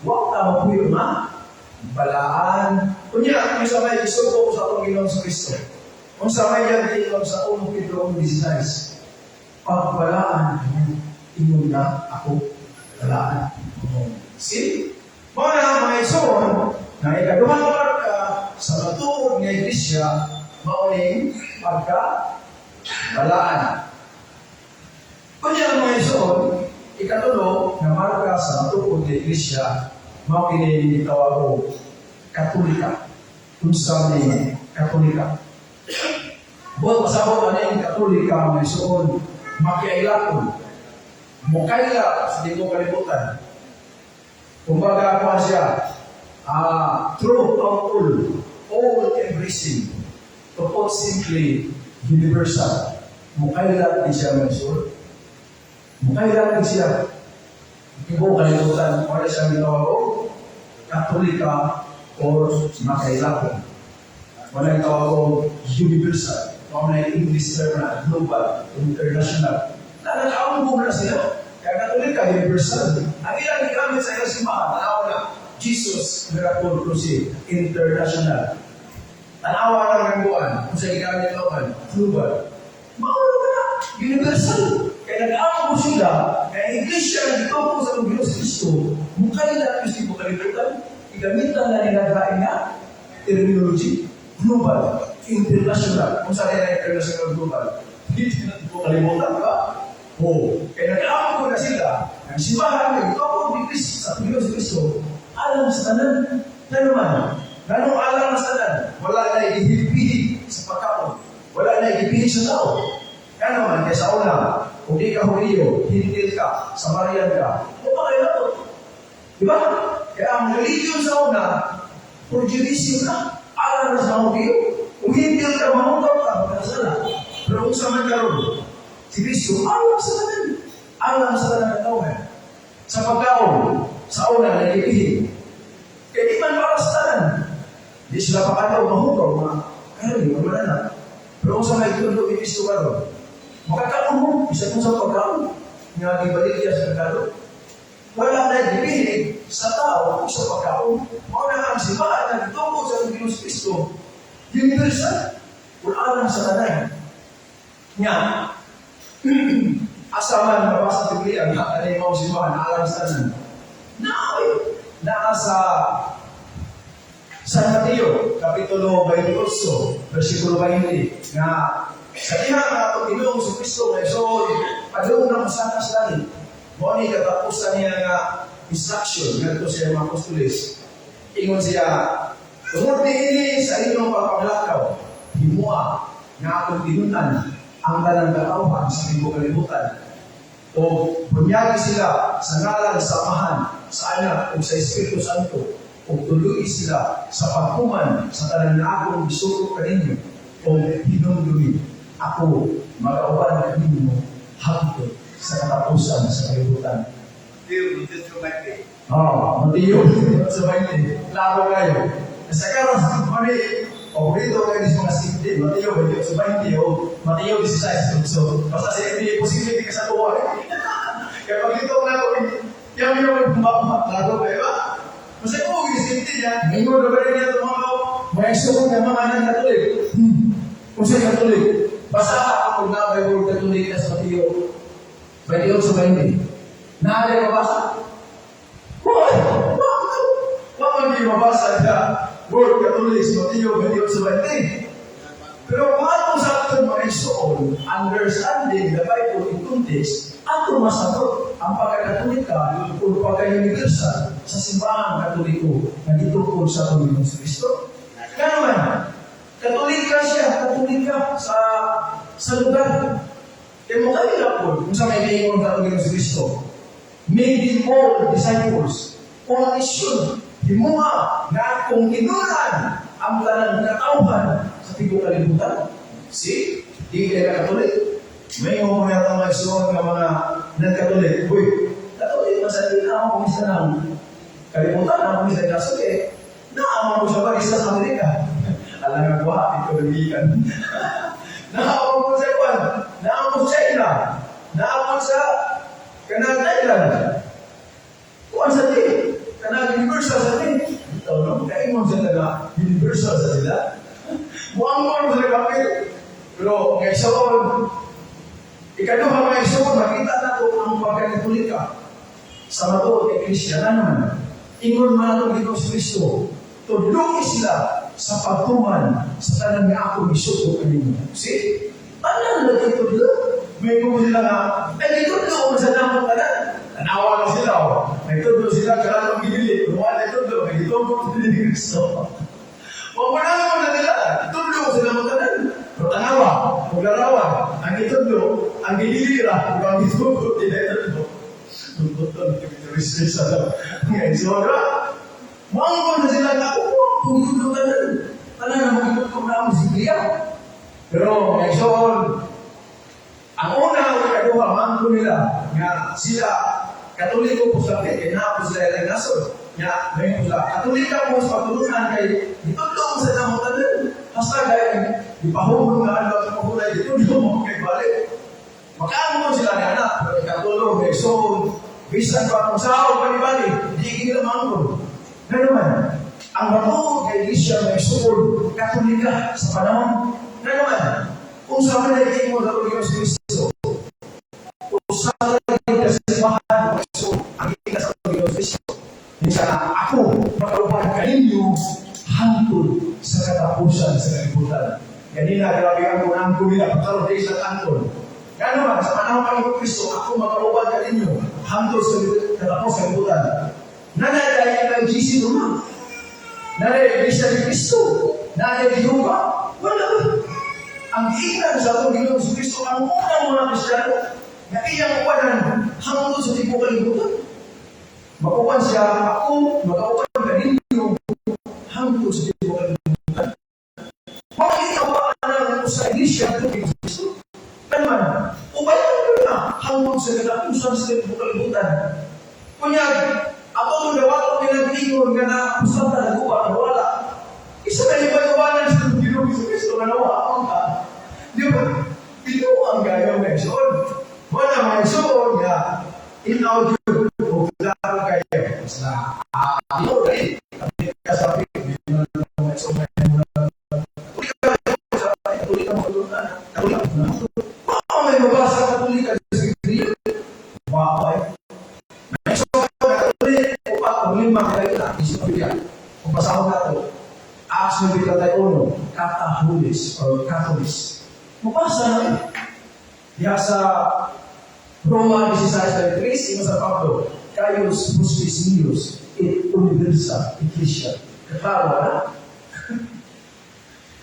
wa ta mapuyo nga balaan. Unya, ang sa may isuko ko sa atong Ginoong sa Kristo. Kung sa may yan ingon sa 1 Pedro 1:16, pagbalaan ingon na ako balaan. See? Mao na, mga igsoon, na ikaduhang marka sa matuod nga iglesia mao ning pagka balaan. Kunya, mga igsoon, ikatulo nga marka sa matuod nga iglesia mao kini gitawag og Katolika. Unsa ni Katolika? Buot pasabot ani ang Katolika, mga igsoon, makiailakon. Mukaila sa tibuok kalibutan. Kumbaga kuan siya, true of all, all embracing. To put simply, universal. Mukaila din siya, mga igsoon. Mukaila din siya. Tibuok kalibutan, wala siya gitawag og Katolika. or makailapon. Wala yung tawag universal. Mao na yung English term na global, international. Na nag-aambong na sila. Kaya Katolika, universal. Ang ilang gigamit sa ilang simbahan, tanawa na, Jesus Miracle Crusade, international. Tanawa lang ng buwan, kung sa gigamit local, global. Mao na, universal. Kaya nag-aambong sila, kaya ang iglesia nga gitubo sa atong Ginoo Kristo, mukaila ang tibuok kalibutan, igamitan na nila lain nga terminology, global, international. Kung saan nila international, global, hindi na tibuok kalibutan, di ba? Oo. Kaya nag-aambong na sila, ang simbahan nga gitubo ni Kristo sa atong Ginoo Kristo, alam sa tanan. Na naman, nganong alam sa tanan, wala na igihilbihi sa pagkaon. Wala na igihilbihi sa tao. Kaya naman, kaya sa una, kung di ka Hudiyo, Hentil ka, Samarian ka, o pa kayo na. Di ba? Kaya ang religion sa una, prejudice na. Alam na sa Hudiyo. Kung Hentil ka, mahukaw ka, magkasala. Pero kung sa man karon, si Kristo, alam sa tanan. Alam sa tanan ng tao. Sa pagkaon, sa una, nagkikihin. Kaya di man para sa tanan. Di sila pakanaw, mahukaw, mga karon, wala na. Pero kung sa may tudlo ni Kristo karon, makakaon mo, isa kung sa pagkaon, nga gibaligya sa merkado. Wala na gibilin sa tao kung sa pagkaon. Mao na ang simbahan nga gitubo sa atong Ginoo Kristo, universal. Wala lang sa tanan. Nya, asa man mabasa sa Biblia nga ani mao simbahan alang sa tanan. Naa naa sa San Mateo, Kapitulo 28, versikulo 20, nga sa diha nga atong Ginoong Kristo nga so padung na mosaka sa langit. Mao ni katapusan niya nga instruction ngadto sa mga apostoles. Ingon siya, "Tungod niini sa inyong pagpaglakaw, himua nga akong tinun-an ang tanang katawhan sa tibuok kalibutan. O bunyagi sila sa ngalan sa Amahan, sa Anak ug sa Espiritu Santo, ug tudloi sila sa paghuman sa tanan nga akong gisugo kaninyo, ug hinumdumi ako magauban kaninyo hangtod sa katapusan sa kalibutan." Mateo 28. Oh, Mateo sa 20. Klaro kayo. Sa karon, mani, paborito kayo sa mga simple. Mateo 28 o Mateo 16. So, basta sa hindi, posible di ka sa tuwa. Kaya pag ito na ako, yung yung bumaba, klaro kayo ba? Basta kung simple niya, mingon na ba rin niya itong mga mga isuot ng mga anak Katolik. Kung siya Katolik, basta ako na may word Katolik na sa Mateo 28 sa 20. Naali mabasa? Hoy! Bakit? Bakit hindi mabasa na word Catholic sa Mateo 28 sa 20? Pero kung ato sa aton mga igsoon, understanding the Bible in context, ato masagot ang pagkakatolika o pagka-universal sa Simbahang Katoliko na gitukod sa atong Ginoong Kristo. Kaya naman, Katolika siya, Katolika sa lugar. Kaya mo kayo po, kung sa may giingon sa atong Ginoong Kristo, making all disciples, o mission, himua nga akong tinun-an ang tanang katawhan sa tibuok kalibutan. See? Di kayo Katolik. May mga yata mga isuon nga mga non-Katolik. Uy, Katolik, masabi na ako kung isa ng kalibutan, ako isa ng eh. Naama mo siya ba isa sa Amerika? Alam nga ko, ito nagikan. Naama mo sa Japan, naama mo sa China, naama mo sa kanang Thailand. Kuan sa di, kanang universal sa di. Ito, no? Kaya mo sila na universal sa sila. Muang mo sila kapit. Pero, ngay sa ikaduha mga igsoon, makita na ito ang pagkakatolika sa matuod kay Kristiyanan naman. Ingon man ato Ginoong Kristo, tudloi sila sa pagtuman sa tanan nga ako gisugo kaninyo. See? Tanan lagi tudlo. May kung sila nga, ay gitudlo mo sa namong tanan. Tanawa na sila, oh. May tudlo sila, karang gidili. Wala na tudlo, may gitugo ni Kristo. Mapanawag na nila, itudlo ko sila mo tanan. Pero tanawa, kung larawan, ang itudlo, ang gidili ra, kung ang gitugo, di na itudlo. Ngayon, so, di ba? Muangkon na sila nga, ako, kung itudlo tanan. Tanan na magitudlo na ang Biblia. Pero, ngayon, so, ang una o ikaduha, mangko nila, nga sila, Katoliko po sa kaya napo sila ilang nasod. Nya, ngayon sila, Katolika mo sa pagtulunan kay gitudlo mo sa namo tanan. Hasta kay ipahulong nga ano sa pahulay, gitudlo mo kay balik. Makaano mo sila ni anak, pero ikatulo, may soon, bisan pa kung sao, bali-bali, di nila mangkon. Nga naman, ang matuod kay Iglesia may suod, Katolika sa panahon. Nga naman, kung sa mga naging mo sa Diyos Kristo, usa ka kasimbahan so ang ika sa Diyos Kristo. Bisa ako makauban kaninyo hangtod sa katapusan sa kalibutan. Ganina, grabe ang unang nila, pagkaroon sa angkon. Nga naman, sa panahon ng Kristo, ako makauban kaninyo hangtod sa katapusan sa kalibutan. Nanay ang GC naman. Nanay Iglesia ni Kristo. Nanay Jehovah. Wala. Ang giingnan sa atong Ginoong si Kristo, ang unang mga Kristiyano, na iyang upanan hangtod sa tibuok kalibutan. Maupan siya, ako, makaupan kaninyo hangtod sa tibuok kalibutan. Makikita ba ang sa Iglesia ng Kristo? Naman, ubayan ko na hangtod sa katapusan sa tibuok kalibutan. Kunyag, ako itong dawato pinag-ingon nga na usap na nagawa, wala. Isa na iba-iwanan sa Ginoong Kristo nga nawa ka. Di ba? Ito ang gaya mga igsoon. Wala mga igsoon nga inaw yun o klaro kayo. Basta, ito rin. Kasabi, mga igsoon Katolika mo Katolika mo. Oh, may mabasa Katolika sa Biblia. Wow, ay. May igsoon Katolik, upat o lima kayo na, isip Biblia. Kung basahon na ito, Acts 9:31, Katahulis or Catholics. Mabasa na yun. Diya sa Roma 16:33, imo sa Pablo, Caius Muslis Mius et Universa Ecclesia. Kaklaro na?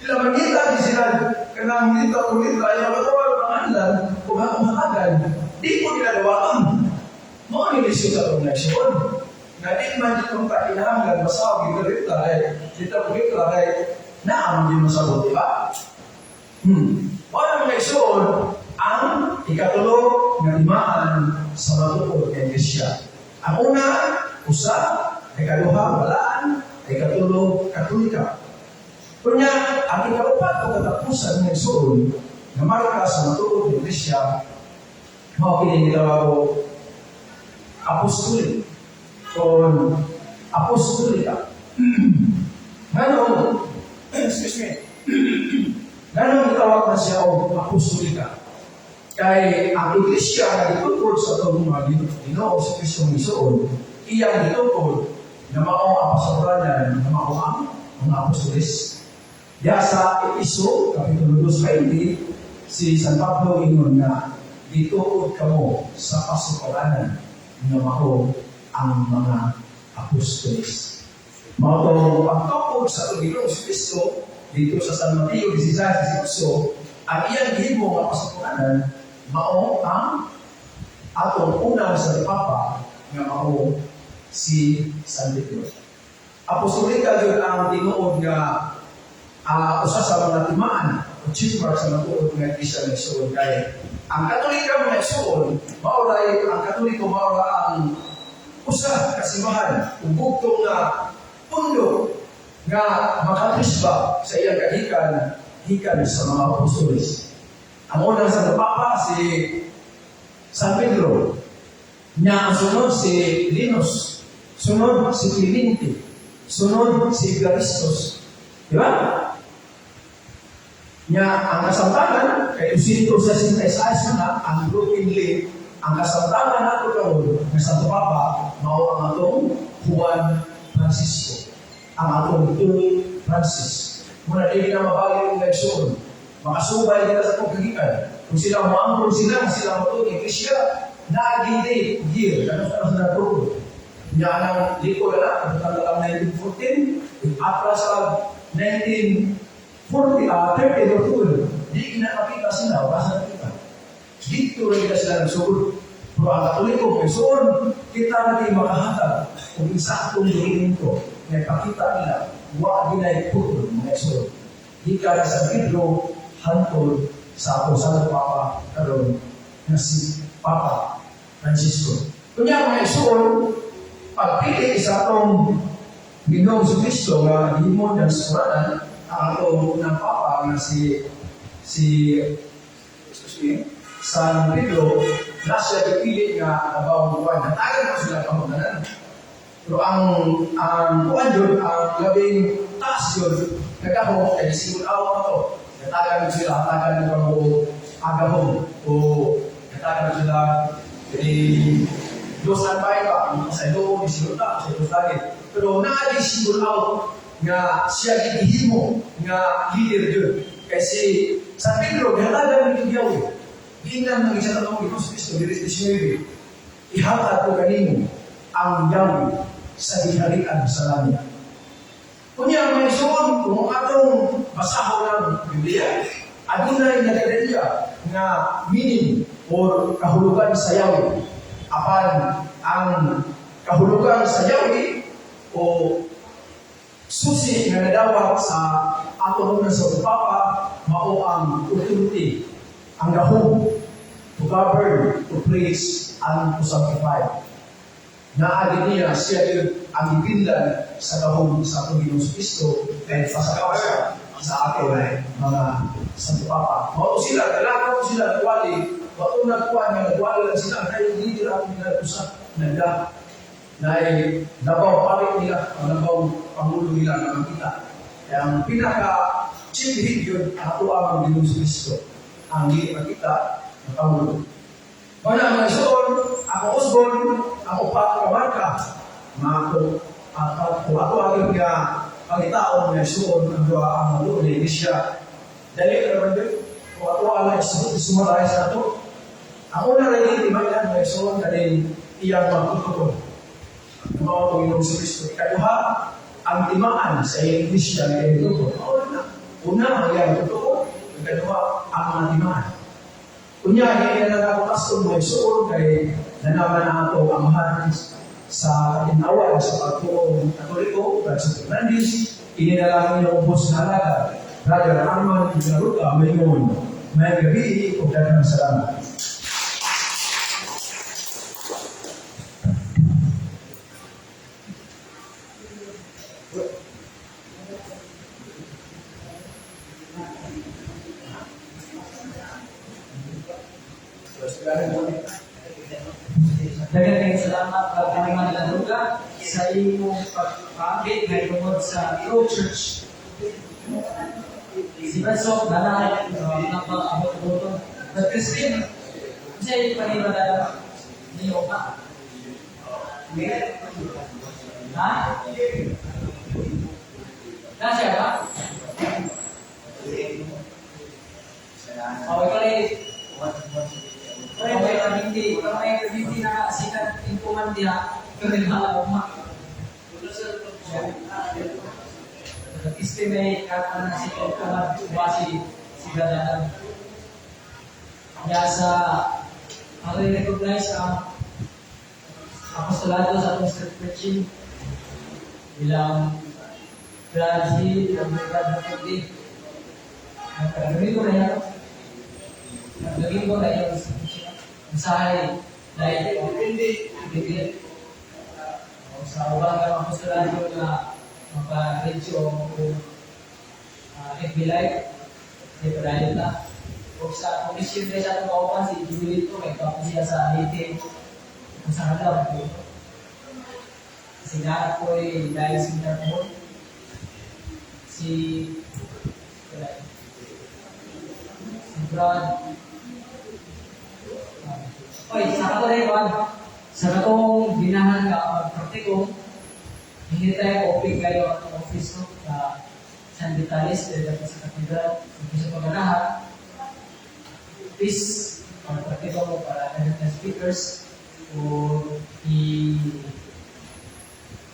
Ila mangita di sila kanang dito kung dito ay makatawa ng pangalan kung hakagan, di ko nila dawaton. Mao ni lisod sa atong nasyon. Nga di man dito ka kinahanglan masawag dito dito kay dito dito kay naam di masabot, di ba? Mao na mga igsoon ang ikatulo nga timaan sa matuod nga iglesia. Ang una, usa, ikaduha, balaan, ikatulo, Katolika. Kunya, ang ikaupat o katapusan ng igsoon nga marka sa matuod nga iglesia, mao kini gitawag og apostolic o apostolika. Ngano, excuse me, ngano gitawag na siya og apostolika? Kay ang iglesia nga gitukod sa atong mga Ginoo sa Kristo igsoon, iyang gitukod na mao ang pastoralan, na mao ang mga apostoles. Diya sa Efeso, Kapitulo 2, si San Pablo ingon nga gituod kamo sa pasukaranan nga mao ang mga apostoles. Mao to pagtukod sa atong Ginoong Kristo dito sa San Mateo 16:18, ang iyang gihimo nga pasukaranan mao ang atong unang sa Papa nga mao si San Pedro. Apostolika gyud ang tinuod nga usa sa mga timaan o chief mark sa matuod nga iglesia ng igsoon kay ang Katolika mga igsoon mao ray ang Katoliko mao ra ang usa ka simbahan ug bugtong nga pundo nga makatrisba sa iyang kagikan gikan sa mga apostoles. Ang unang sa Papa si San Pedro. Nya ang sunod si Linus, sunod si Clemente, sunod si Evaristo. Di ba? Nya ang kasamtangan kay 266 na ang broken link, ang kasamtangan nato karon nga Santo Papa mao ang atong Juan Francisco, ang atong Pope Francis. Muna dili na mabalik ang igsoon. Makasubay nila sa atong kagikan. Kung sila moangkon sila, sila matuod iglesia, naagindi year, ano sa sa natuod. Nya ang liko na ang taon 1914, atras sa 1940, 30 or 2, di kinakapita sila, basta nakita. Dito rin kita sila nagsugod. Pero ang Katoliko, kay soon, kita na makahatag kung insaktong dokumento na ipakita nila, wa ginay putol mga igsoon. Gikan sa Pedro, hantod sa ato Santo Papa karon na si Papa Francisco. Kunya mga igsoon, Pagpili sa atong Ginoong Kristo nga gihimo ng sukuranan, ang atong unang papa nga si si excuse me, San Pedro, na siya gipili nga abaw kuan. Hatagan ko sila pangunanan. Pero ang kuan yun, ang labing taas yun, nagahom, kay single out na to. Hatagan sila, hatagan mo kang agahom, o hatagan sila, jadi dos albay ba, sa ilo, single out, sa ilo lagi. Pero naagi single out nga siya gihimo nga leader yun. Kasi San Pedro, gihatagan ng Yawi. Giingnan ng isa tanong Ginoong Kristo, diri 19, "Ihatag ko kanimo ang yawi sa giharian sa langit." Kunya, mga isuon, kung atong basahon ng Biblia, adunay nagkadaliya nga meaning or kahulugan sa yawi. Apan ang kahulugan sa yawi o susi nga nadawat sa atong unang sa Papa mao ang authority, ang gahom to govern, to praise, and to sanctify. Naagi niya siya yun ang gipinlan sa gahom sa atong Ginoong Kristo kay pasakasa sa aton mga Santo Papa. Mao sila, dalaga ko sila nagwali, mao nagkuhan nga nagwali lang sila, kay leader ako nila usa nagda na labaw palit nila, ang labaw pangulo nila nga makita. Kaya ang pinaka chief head yun, ato ang Ginoong Kristo, ang di makita na pangulo. Wala mga isuon, ako usbon, ang upat ka marka, mako, at ako ako agad nga pangitaon nga isuon ang duha ang mabuo ni Iglesia. Dali ra man yun. Kung ato ang summarize na to. Ang una rin hindi man mga isuon kani iyang magtutukod. Mao itong Ginoong Kristo. Ikaduha, ang timaan sa iyang Iglesia nga iyang tukod. Mao na. Una, ang iyang tutukod. Ikaduha, ang mga timaan. Unya, hindi na lang ako custom mga isuon kay nanaman na ato amahan sa inawan sa pagtuong Katoliko, Brad Fernandez, ini na lang inyong ubos na halaga. Brother Arman Garuta, mayon, may gabi o daghang salamat. Daghang salamat, Brad Arman Lanuga, sa imong pagpapit nga tungod sa True Church. Si Brad Sok, nanay, napaka-abot-buto. Brad Crispin, siya yung panibala niyo ka? Ha? Na siya ba? Oh, ikaw lang. Okay, hindi, may hindi na sikat inkuman diha, kami na uma. Estimate ka na si inkuman ba si si Gadanan. Kaya sa ang recognize ang apostolado sa atong street preaching bilang Brad Hill, ang Brad Makundi. Nagkagaling ko na yan. Nagkagaling ko na yung mensahe dahil hindi hindi sa ubang ng apostolado na maka-radio o FB Live, hindi pa dahil na. O sa commission na sa atong kauban, si Julito, may kapo siya sa Leyte, kung sa kalaw. Si Nara ko ay dahil si Narmon, si si Brad. Oy, sa kato rin, Juan. Sa katong ginahan ka magpraktiko, hindi tayo open kayo atong office no, sa San Vitalis, dahil sa katedral, kung sa paganahan, please, magpraktiko mo para ganun na speakers, o i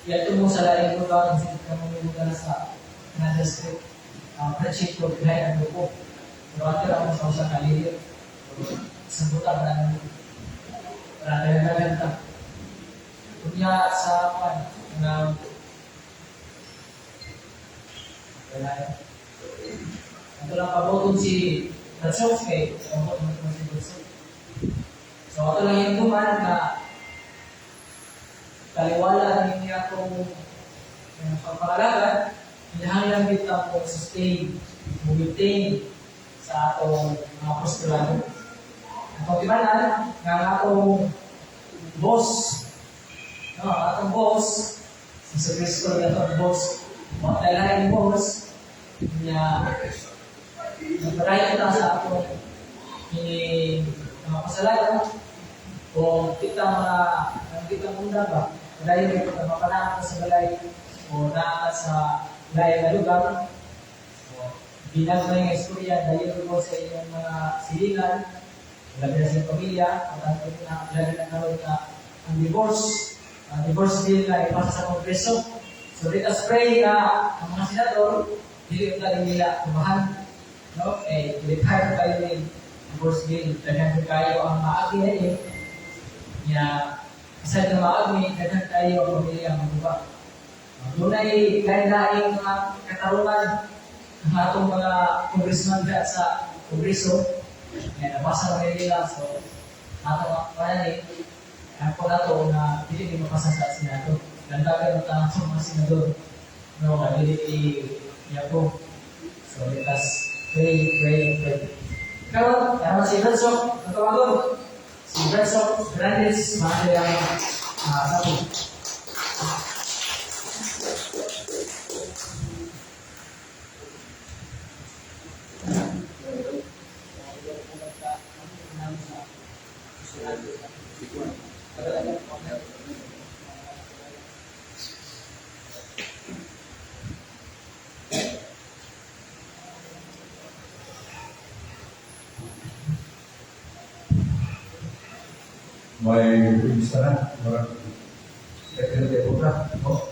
iyato mo sa laing lugar, kasi ka mo lugar sa another street, preaching ko, behind ang grupo. Pero ate ako sa usa ka leader. Sa buta na para tayo ta. Kunya sa kwan na wala. Ito lang pabuton si Bradshaw kay pabuton mo si Bradshaw. So ato lang yung tuman na Taliwala ni atong pagpangalagan, kinahanglan kita mo sustain, mo maintain sa atong mga apostolado. Atong tibanan, nga ang atong boss, no, ang atong boss, si Jesu Cristo nga atong boss, wa laing boss, niya nagpadayon ta sa atong ini mga kasalanan, kung kita mga kita munda ba, padayon kita mapanakot sa balay o naa sa lain na lugar. So, bilang may nga istorya, dayon ko sa inyong mga silingan, labi na sa pamilya, at ang na, labi na karon na ang divorce bill na ipasa sa Kongreso. So let us pray na ang mga senador, dili ang nila tumahan. No? Eh, retire kayo ni divorce bill, daghan kayo ang maagi na eh. Nya, aside na maagi, daghan kayo ang pamilya ang maguba. Dunay lain-laing mga katarungan ang atong mga congressman diha sa Kongreso. Kaya nabasa na nila. So, atong mga ako na to na dili ni mapasa sa Senado. Lantagan ta sa mga senador. No, nga dili i-approve. So, let us pray, pray, pray. Karon, karon si Bensok, ang tawagon. Si Bensok Fernandez, maaari ang sabi. May isa na, marang second day po na, no?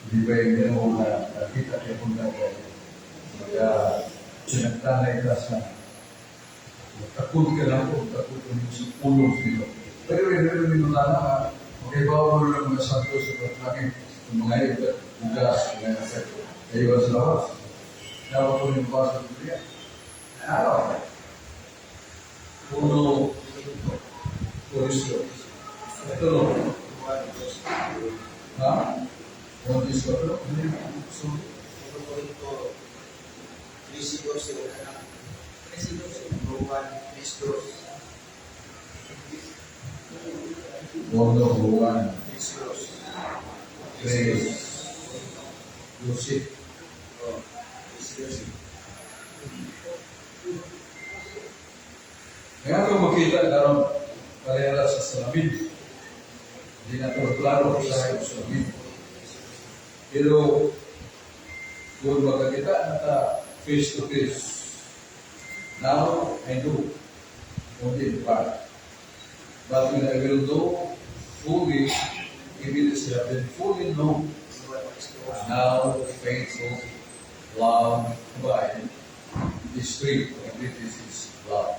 Di ba yung gano'n na nakita kayo po na kaya sinagtanay ka sa takot ka lang po, takot ka sa pulong nito. Pero yun, yun, yun, na, okay, bawal lang mga santo sa pagkakit, ng mga ito, bugas, mga kayo sa lawas. Dapat po yung bawas sa Biblia. Araw. Puno, Corinto. Ito no. Ha? Uno, dos, cuatro. So, Corinto 13:12, wala na. 13:12, Juan 3:2. Uno, Juan, 3:2. tres, dose. Oh, 3:12. Kaya ito makita karon parehara sa salamin. Hindi na ito klaro sa salamin. Pero kung magkakita na ta face to face, now I know only in part. But when I will know fully, even as I have been fully known, now faithful, love, abide. This three, the greatest is love.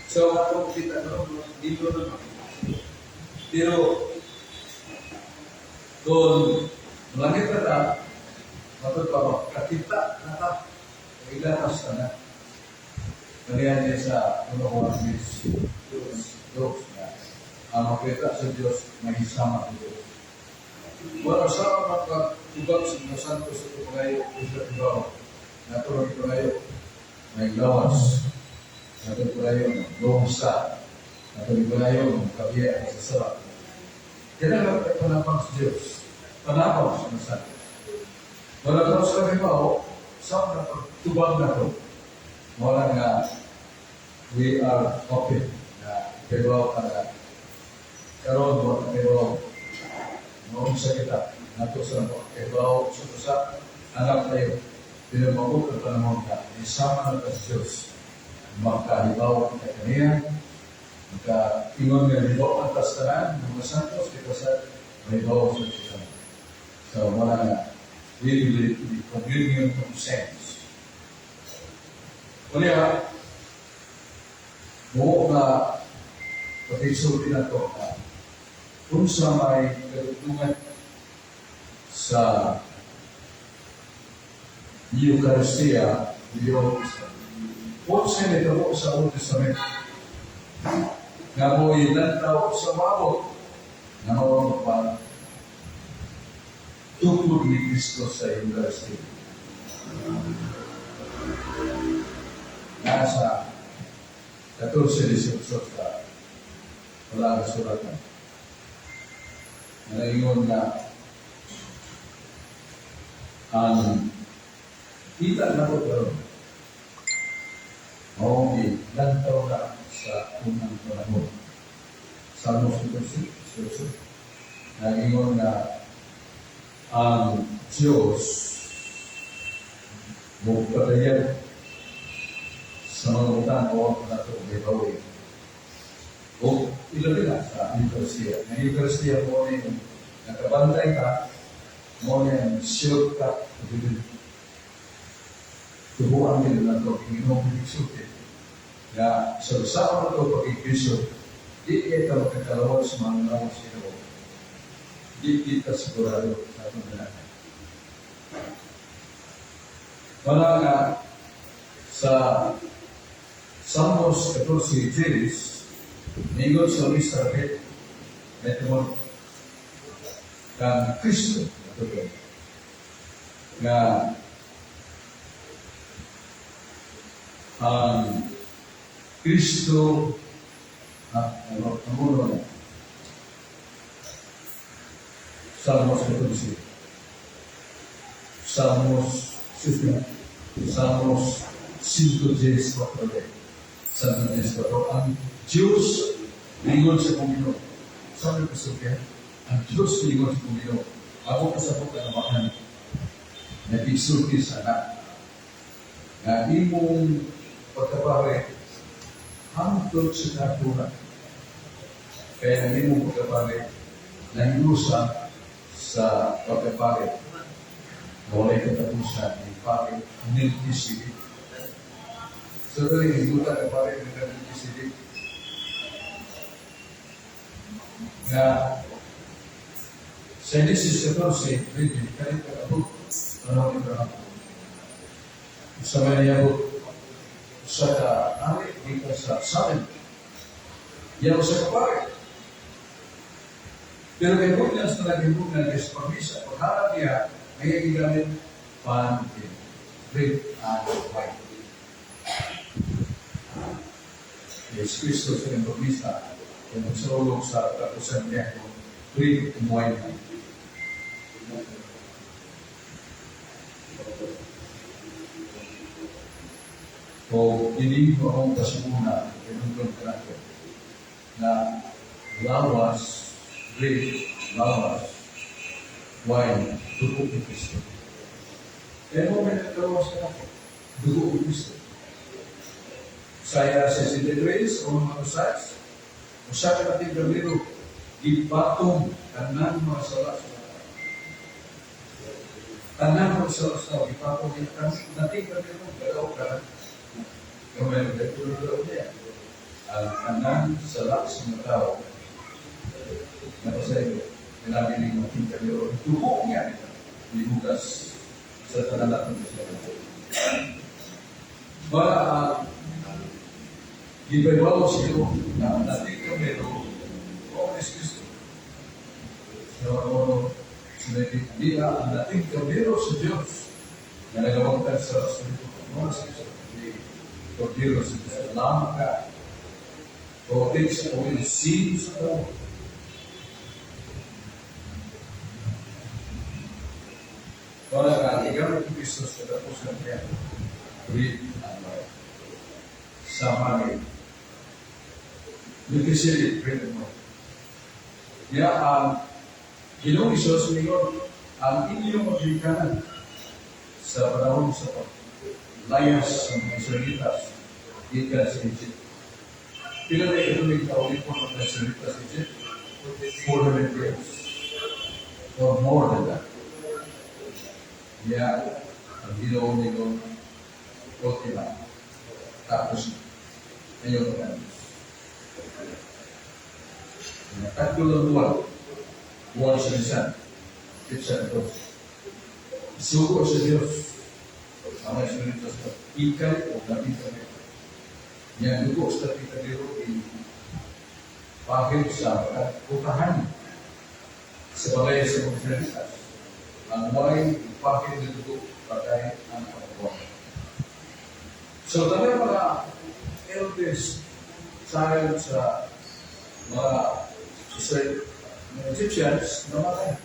So, kung kita no, dito na. Pero, kung langit na ta, matod pa kakita na ta, ilatas na na. Kaya niya sa ano ko ang Diyos, Diyos na ang makita sa Diyos, may sama sa Diyos. Wala sa makatubag sa mga santo sa ito sa ibaw, natulog ito kayo, may lawas, natulog kayo, longsa, natulog kayo, kabiya sa sarap. Kailangan ay panapang sa Diyos, panapang sa mga santo. Wala ka sa ibaw, sa mga pagtubag na ito, wala nga we are open na kaibaw ka na karon mo kaibaw noong sa kita nato sa kaibaw sa usa anak tayo pero mabot ang panahon na isama na sa Diyos makahibaw kita kaniya maka ingon nga hibaw ang tastanan ng mga santos kita sa mahibaw sa kita. So wala nga we believe in the communion of saints. Unya, mo nga pag-isulti na to na kung sa may kadugtungan sa Eucharistia, Diyos, kung sa nito sa Old Testament, nga mo ilantaw sa mabot, Na mao pa tukod ni Kristo sa Eucharistia. Nasa 14:18 sa wala ang suratan. Ngayon na ang kita na ko karon mao lantaw na sa unang panahon. Salmos 14:18. Nagingon na ang Diyos magpadayag sa mga utang o ang nato may bawi. O ilabi na sa Eucharistia. Ang Eucharistia mo ni nakabantay ka, mo ni ang shield ka, tubuan nila na ito, Panginoong pagigsulti. Nga sa usapan na ito pagigbiso, di kita magkakalawag sa mga lawas sa Ginoo. Di kita sigurado sa atong ganahan. Wala nga sa Salmos 14:10, ningon sa Luis Rabet, may tungod kang Kristo, ito nga ang Kristo ano, ang ulo na Salmos 14, Salmos, excuse me, Salmos 110:4, 110:4, ang Diyos lingon sa Panginoon. Sabi ko sa kanya, ang Diyos lingon sa Panginoon. Ako kasabot ang amahan, nag-isulti sa anak, nga imong pagkapare, hangtod sa katuran. Kaya ang imong pagkapare, nahiusa sa pagkapare, walay katapusan ni Pare Melchizedek. So, dali, hinuta ka pare ni Melchizedek. Nga, sa Genesis 14, really, kanit ka abot, ano ni Abraham? Sa may niyabot, sa ka ari, dito sa Salem. Yaw sa kapare. Pero kay Bunyas na naghimbungan kay sa pamisa, pagharap niya, may gigamit pan in red and white. Yes, Kristo sa iyong pamisa, kung magsaulog sa katapusan niya, kung red and white. O ini mo akong kasumuna, kinungkod ka natin, na lawas, red, lawas, wine, dugo ni Kristo. Kaya mo may nagkaroon sa ako, dugo ni Kristo. Saya 63, o mga size, usa ka nating gamiro, ipatong tanan mga sala sa mga tanan mga sala sa ipatong nating gamiro, galaw ka na. Kamay nagtulog niya. Ang tanan sala sa mga tao, napasay ko, kailangan mating gamiro, dugo niya, lihugas sa tanan natin sa para gibaywalo sa iyo na nating kamero o Kristo. So, sinabi niya ang nating kamero sa Diyos na nagawangkan sa Espiritu ng Kristo. Kordero sa Diyos. Lamang ka. O takes away the sins of the world. Para ka, ikaw ng Kristo sa katapusan niya. Read and write. Sa mga Melchizedek, read and write. Ya, ang Ginoong Isus ningon, ang inyong maglikanan sa panahon sa layas sa mga Israelitas gikan sa Egypt. Pila na ito may kaulipon ng mga Israelitas sa Egypt? 400 years. Or more than that. Ya, ang Ginoo ningon, okay lang. Tapos na. Ayaw na. Tatlo lang buwan. Buwan sa Nisan. Pitsa ito. Sugo sa Diyos. Ang mga Israelitas na ikay o gabi kami. Yan, dugo sa kapitadero pahil sa kutahan Sa balay sa mga Israelitas, ang way ipahin ng dugo patay ang kapwa. So, tanay mga eldest child sa mga Israel, mga Egyptians, namatay.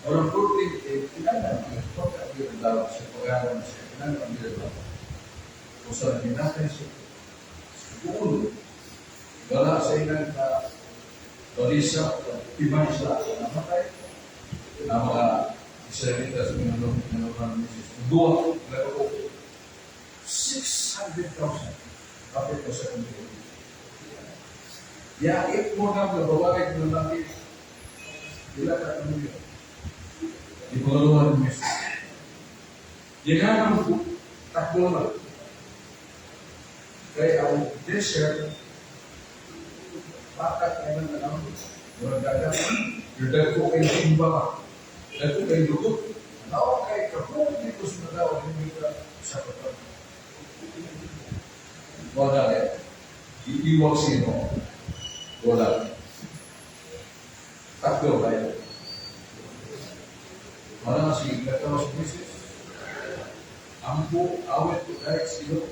Orang putih, eh, kinanglan, pagka daw sa pag-aaral siya, kinanglan nila daw. Kung saan hinatay siya, sa ulo, wala sa ilang ka balisa, timay sa namatay, ang mga Israelitas, minanong ng dua, nagko 600,000. Kapit ko sa kanila. Yait mo na nga babae ng lalaki, ila ka milyon. Di pangalawa ni Moses. Yan ang takbo na. Kaya ang desert, bakat ay nang alam, murag dagat. Pero dagko kay timba ka. Dagko kay dugot. Nao kay kapung dito sa daw, hindi ka sa kapag. Wala eh. Iiwag sino. Wala. Takbo kayo. Wala si katawas Moses. Ampo, awit, kahit sino.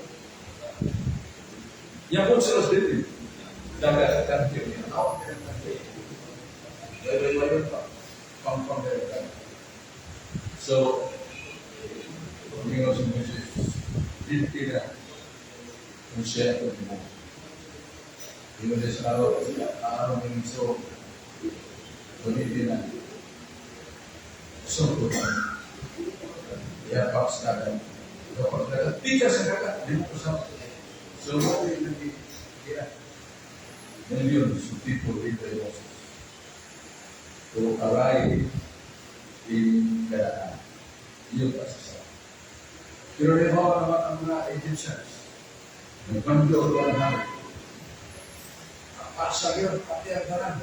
Yapon sila sa dito. Dagat, kantil niya. Awit, kahit kantil. Layo-layo pa. Pang-pang kayo. So, Ningon si Moses, dinti na kung siya ito mo. Ingon siya sa araw, araw ng so, dinti na. Sungkot na. Yapak sa dagat. Dapat dagat. Pika sa dagat. Di mo kasama. So, what will you yeah. Millions of people in the Moses to arrive in Canaan. Yun sa. Pero halimbawa naman ang mga Egyptians, nagmando ang hari. Pasa yun, pati ang tanan.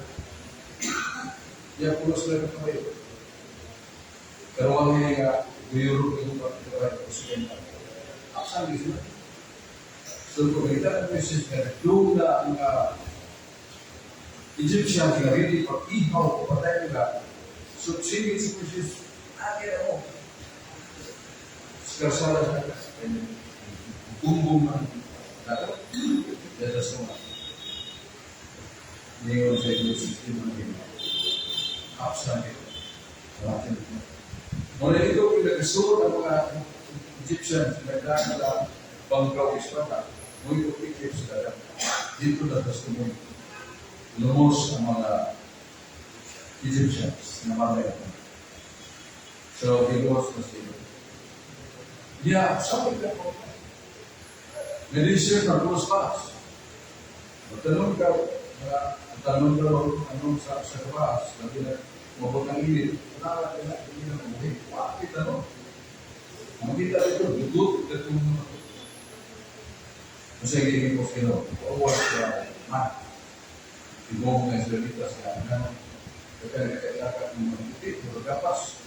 Yan, pulos lang ang kayo. Pero ang nga, guyuro yung pagkakaroon ko sa kanya. Aksan sila. So, kung kita ang message na nagdung na ang mga Egyptians nga ready pag-ihaw o patay nila, so sige si Moses, akin ako. Sa kalsada sa bumbong ng dagat. Dahil sa mga. Ningon sa Moses, di mo na Kapsan ito. Sa atin. Mula ito, pinagasuot ang mga Egyptians, nagdaan sa bangkaw espada. Muy upikip sa dagat. Dito na tas tumoy. Lumos ang mga Egyptians na matay. So, he goes na sila. Yeah, sabi ka po. Medisir na close pass. Matanong ka, tanong ka anong sa kabas, lagi na mabot ang init, wala ka na, hindi na mabuhi. Wala kita no. Makita dito, dugot, katong mga Kasi giging ko sino, forward sa man. Ibong nga Israelitas nga, ano, kaya ng mga puti, puro gapas.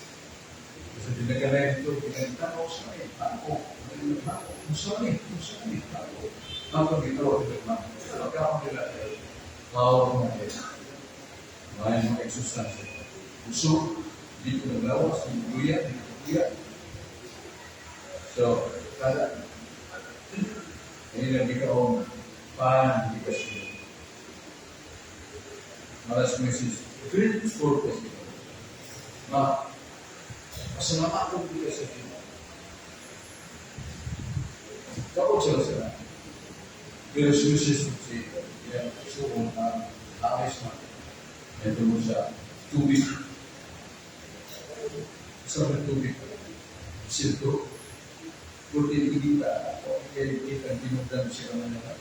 Kasi dinaganay ito, pinagtanaw sa akin, ako, kung saan ako. Ang pagkitaw, pagkakon nila, tawag na kayo. Mga mga exustansya. Gusto, di ko naglawas, di ko kuya, di ko kuya. So, kada, hindi lang ikaw pan, hindi ka siya. Malas message, grateful ko siya. Ma, pasalamat ko kita sa Ginoo. Kapag sila sila. Pero si Mrs. si yan, suong ang ayos na. Ito mo sa tubig. Sa tubig. Sinto. Porque kita, o kaya kita tinugdan sila na nila.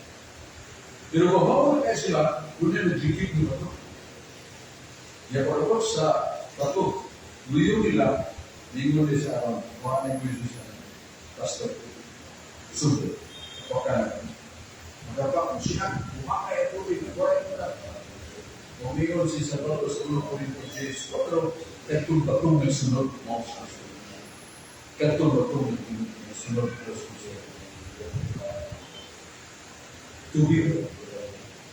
Pero kung bawal kaya sila, kung nagdikit nila ito. Ya kalau sa bato, luyo nila, lingon nila sa aron, wala na yung Jesus na pastor. Sundo, baka magkapa kung siya, bumakay ang tubig, nagwala mo na. Umingon si sa bato sa 1 Corinto 10, 4, katong batong nagsunod mo sa katong batong nagsunod mo sa tubig,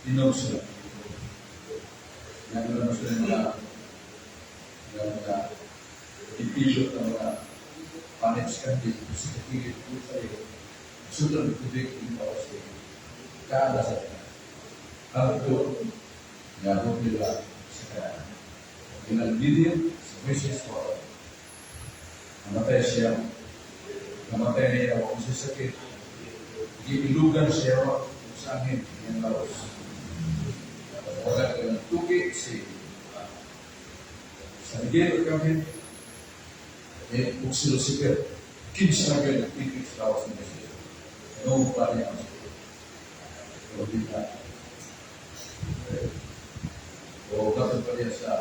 inom sila. Nagkaroon na sila mga Pipilo ng mga panits kandi sa kapilip ko sa iyo. Sutra ng tubig ng bawas sa iyo. Kaala sa iyo. Ang ito, nabot nila sa kaya. Ginalbidian sa Moses ko. Namatay siya. Namatay niya ako sa sakit. Giilugan siya sa angin niyang lawas. Wala ka ng tugi si San Miguel Arcangel, eh, ug si Lucifer, kinsa na kayo nagpipit sa lawas ni Moses. No, pa niya ang sakit. O di na. O kapag pa niya sa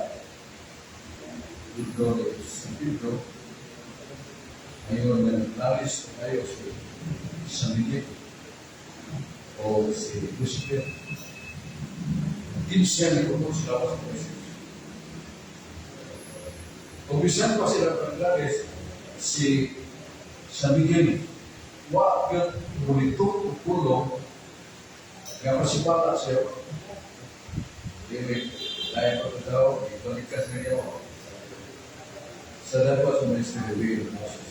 libro ni San Pedro, ngayon na naglalis tayo si San Miguel o si Lucifer. Kinsa ni kuno sa lawas ni Moses. O bisan pa sila paglalis, si San Miguel, wa gyud mulito o pulong nga pasipata siya. Dili, lain pa daw, ibalikas niya. So that was ministry the way of Moses.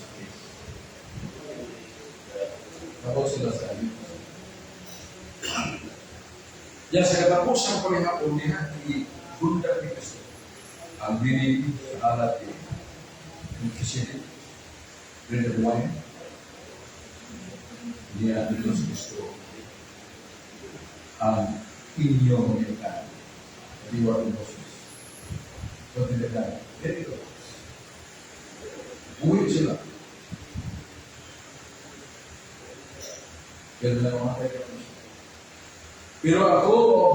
Tapos sila sa amin. Yan sa katapusan ko rin ako niya, igunda ni Kristo. Ang bini sa alat ni Melchizedek, bread of wine, niya ni Diyos Kristo ang inyong mangitan. Diwa ni Moses. So, tinagdan. Very good. Buhi sila. Pero na mamatay ka po siya. Pero ako,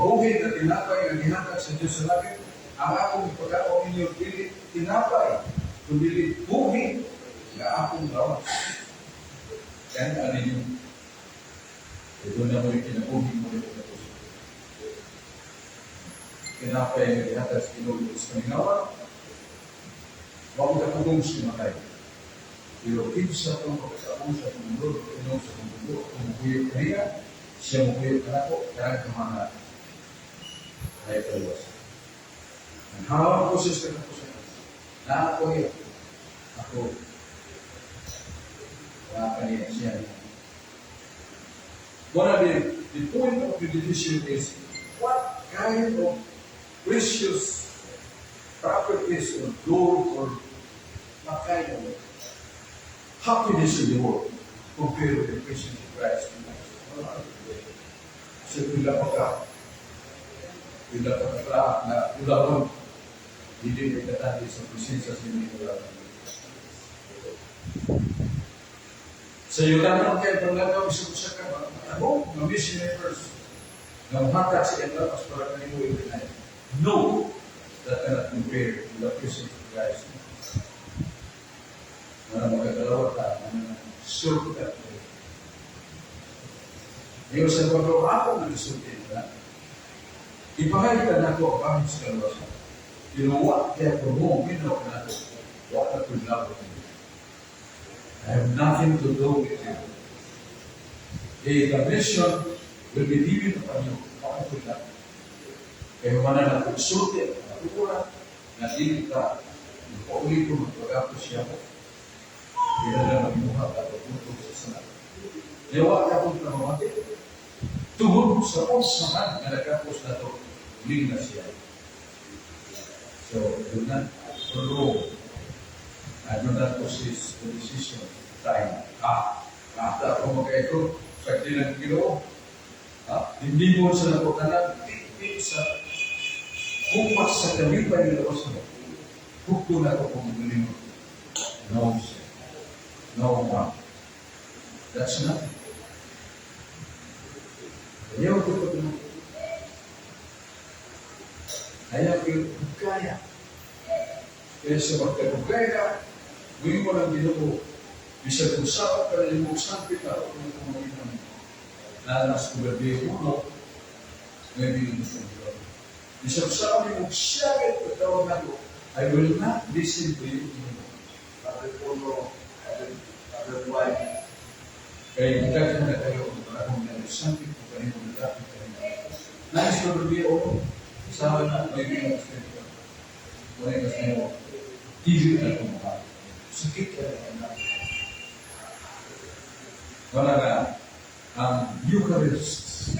buhi na tinapay nga gihatag sa Diyos sa langit, ang akong ipakaon ninyo dili tinapay, kundi buhi nga akong lawas. Yan ang ninyo. Ito na mo yung kinabuhi mo rin na puso. Tinapay nga gihatag sa Ginoo sa kamingawan, wa mo katugong sa matay. Pero kinsa itong pagkakaon sa tumulod, inom sa tumulod, tumukuyo kaniya, siya mukuyo kanako, karang kamana ay kaluwas. Ang hawak ko siya sa katapusan. Na ako niya. Ako. Na kaniya siya. One of the point of the decision is what kind of precious properties or gold or what kind of happiness in the world compared with the presence of Christ in us. So, pila pa ka na ulahon, hindi na ikatati sa presensya sa inyo wala. Sa iyo tanong kay Panglangaw, isang usa ka ano, nga missionaries, nga muhatag sa iyang lawas para kanimo itinay. No, that cannot compare to the presence of Christ. Na magkakalawa ka, na sulti ka. Ngayon sa pagkaw ako na nasulti na, ipahayag na ako ang pangit sa kalawasan. Pero wa kaya ko mo, minaw ka na ako, wa ka ko labot niyo. I have nothing to do with you. The mission will be given upon you. Wa ka ko labot. Kaya wala na konsulti at natuturan na dili ka magpauli ko magpagapo siya ko. Hindi na lang magmuha at pagputog sa sanat. Yawa ka kung pamamati. Tungod sa unsahan nga nagkapos na to, na siya. So, do not prolong. I do not possess the decision time. Ata ako magkaiko sa kinang Ginoo. Hindi mo sa naputanan, hindi sa kumpas sa kalipay ng lawas mo. Hukto na ako kung magaling mo. No, sir. No one. That's nothing. Ayaw ko pa ito. Ayaw ko kaya. Kaya sa pagkakugaya ka, gawin mo lang Ginoo. Bisag kung saan ka na yung sampit na ako ng pamamagitan. Nanas ko gabi uno, maybe yung gusto ko. Bisag saan mo siyagit pagtawag na ko, I will not listen to you anymore. Sabi puno, sabi buhay. Kaya nagkakaroon na kayo ang panahon na sampit ko kanino nagkakit kanino. Nais ko gabi uno, sa na maybe yung gusto ko. Wala yung gusto mo, dili na kumukha. Sakit ka na. Wala na ang Eucharist.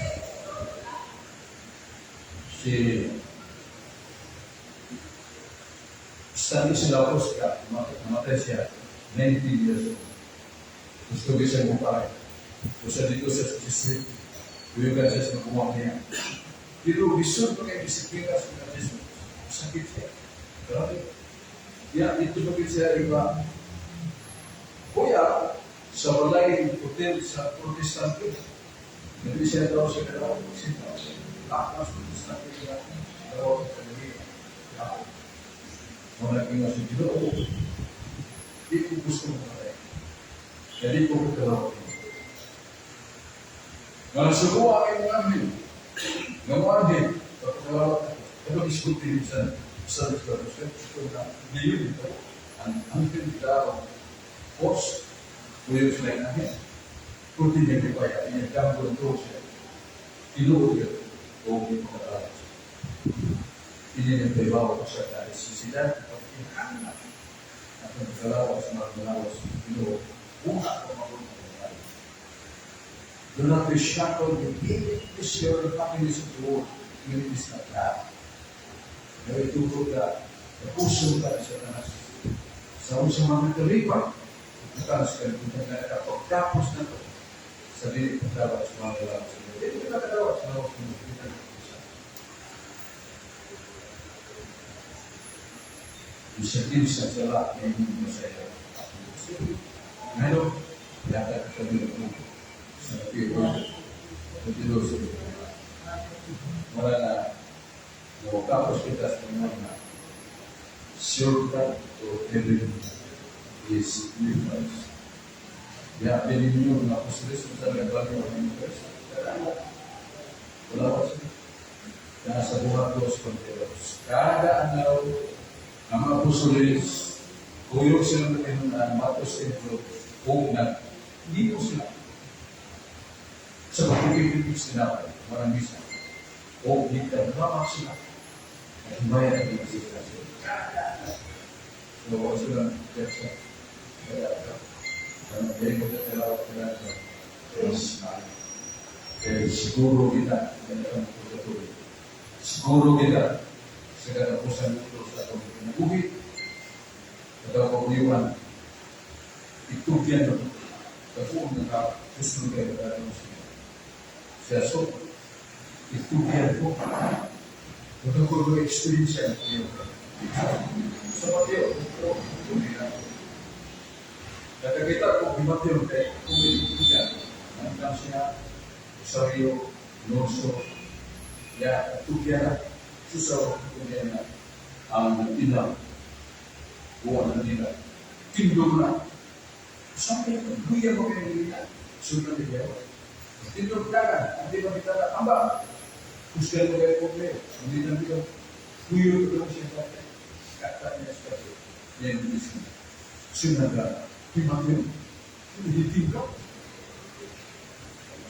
Si Stanislaw Kostka, namatay siya, 19 years old. Gusto siya mo pare. Gusto dito sa Jesuit. Yung ka siya sa makuha niya. Pero bisod pa kay disiplina sa mga Jesuit. Sakit siya. Grabe. Ya, dito pa siya iba. Kuya, sa balay hotel sa Protestante, hindi siya daw sa kalaw, sinta. Lakas Protestante siya, daw sa kanila. Ako. Mga naging sa Ginoo, di ko gusto mamatay. Kaya di ko kalaw. Nga suko ang imong anghel. Nga mo anghel, pagkakalaw ako. Pero iskulti sa sa sa sa na diyon ito. Ang anghel daw, host, kuyo sa anghel. Kulti niya di pa iya damgo to siya. Tinuod yun, o di makatawag siya. Ini yung trabaho ko sa sisidan, pagkinahanglan. At ang kalawas, mga kalawas, Ginoo, una ko magunang. Do not be shackled with any pleasure and happiness of the world when it is not God. Kaya ituro ka, puso ka sa tanas. Sa usang mga kalipay, tanas ka, kung ka nakapagtapos na to, sa dili pagdawat sa mga kalawas. Dili ka nakadawat sa mga kalawas. Bisa kinsa sala na inyong masaya. Ngayon, dapat kami po sa Mateo 22. Wala na tapos kita sa mga na shortcut to heaven is Christ. Ya, ninyo nga apostoles sa nagbalyo ng Christ. Wala pa siya. Nasa buhat dos konteros. Kada adlaw ang mga apostoles, kuyog sila ng kahinunan, matos templo, o nag, hindi mo sila. Sa pag-ibig sila, marang misa. O nagkadrama sila. At bayan ang sila. So, wala sila ng kaya, ano, kaya mo kaya kaya kaya siguro kita, kaya ang pagkatuloy. Siguro kita, sa katapusan nito sa atong kinabuhi, at ang kauyuan, itugyan na kapuong nakakusno kayo na siya. Siya so, itugyan ko. Kung ko experience siya ang. Sa Mateo, ito, ito. Nakakita ko, di Mateo, kay kung may itugyan, nandang siya, Rosario, Alonso, ya, itugyan na, susaw, itugyan na, ang ina, buwan na nila. Tindog na. Sampai ito, luya mo kayo nila. Sunod nila. Tindog ka na, hindi ba kita na, amba. Kusgan mo kayo problema. Hindi na nila. Kuyo ito lang siya. Kata niya sa kayo. Yan yung mismo. Sunod na. Timang yun. Hindi tindog.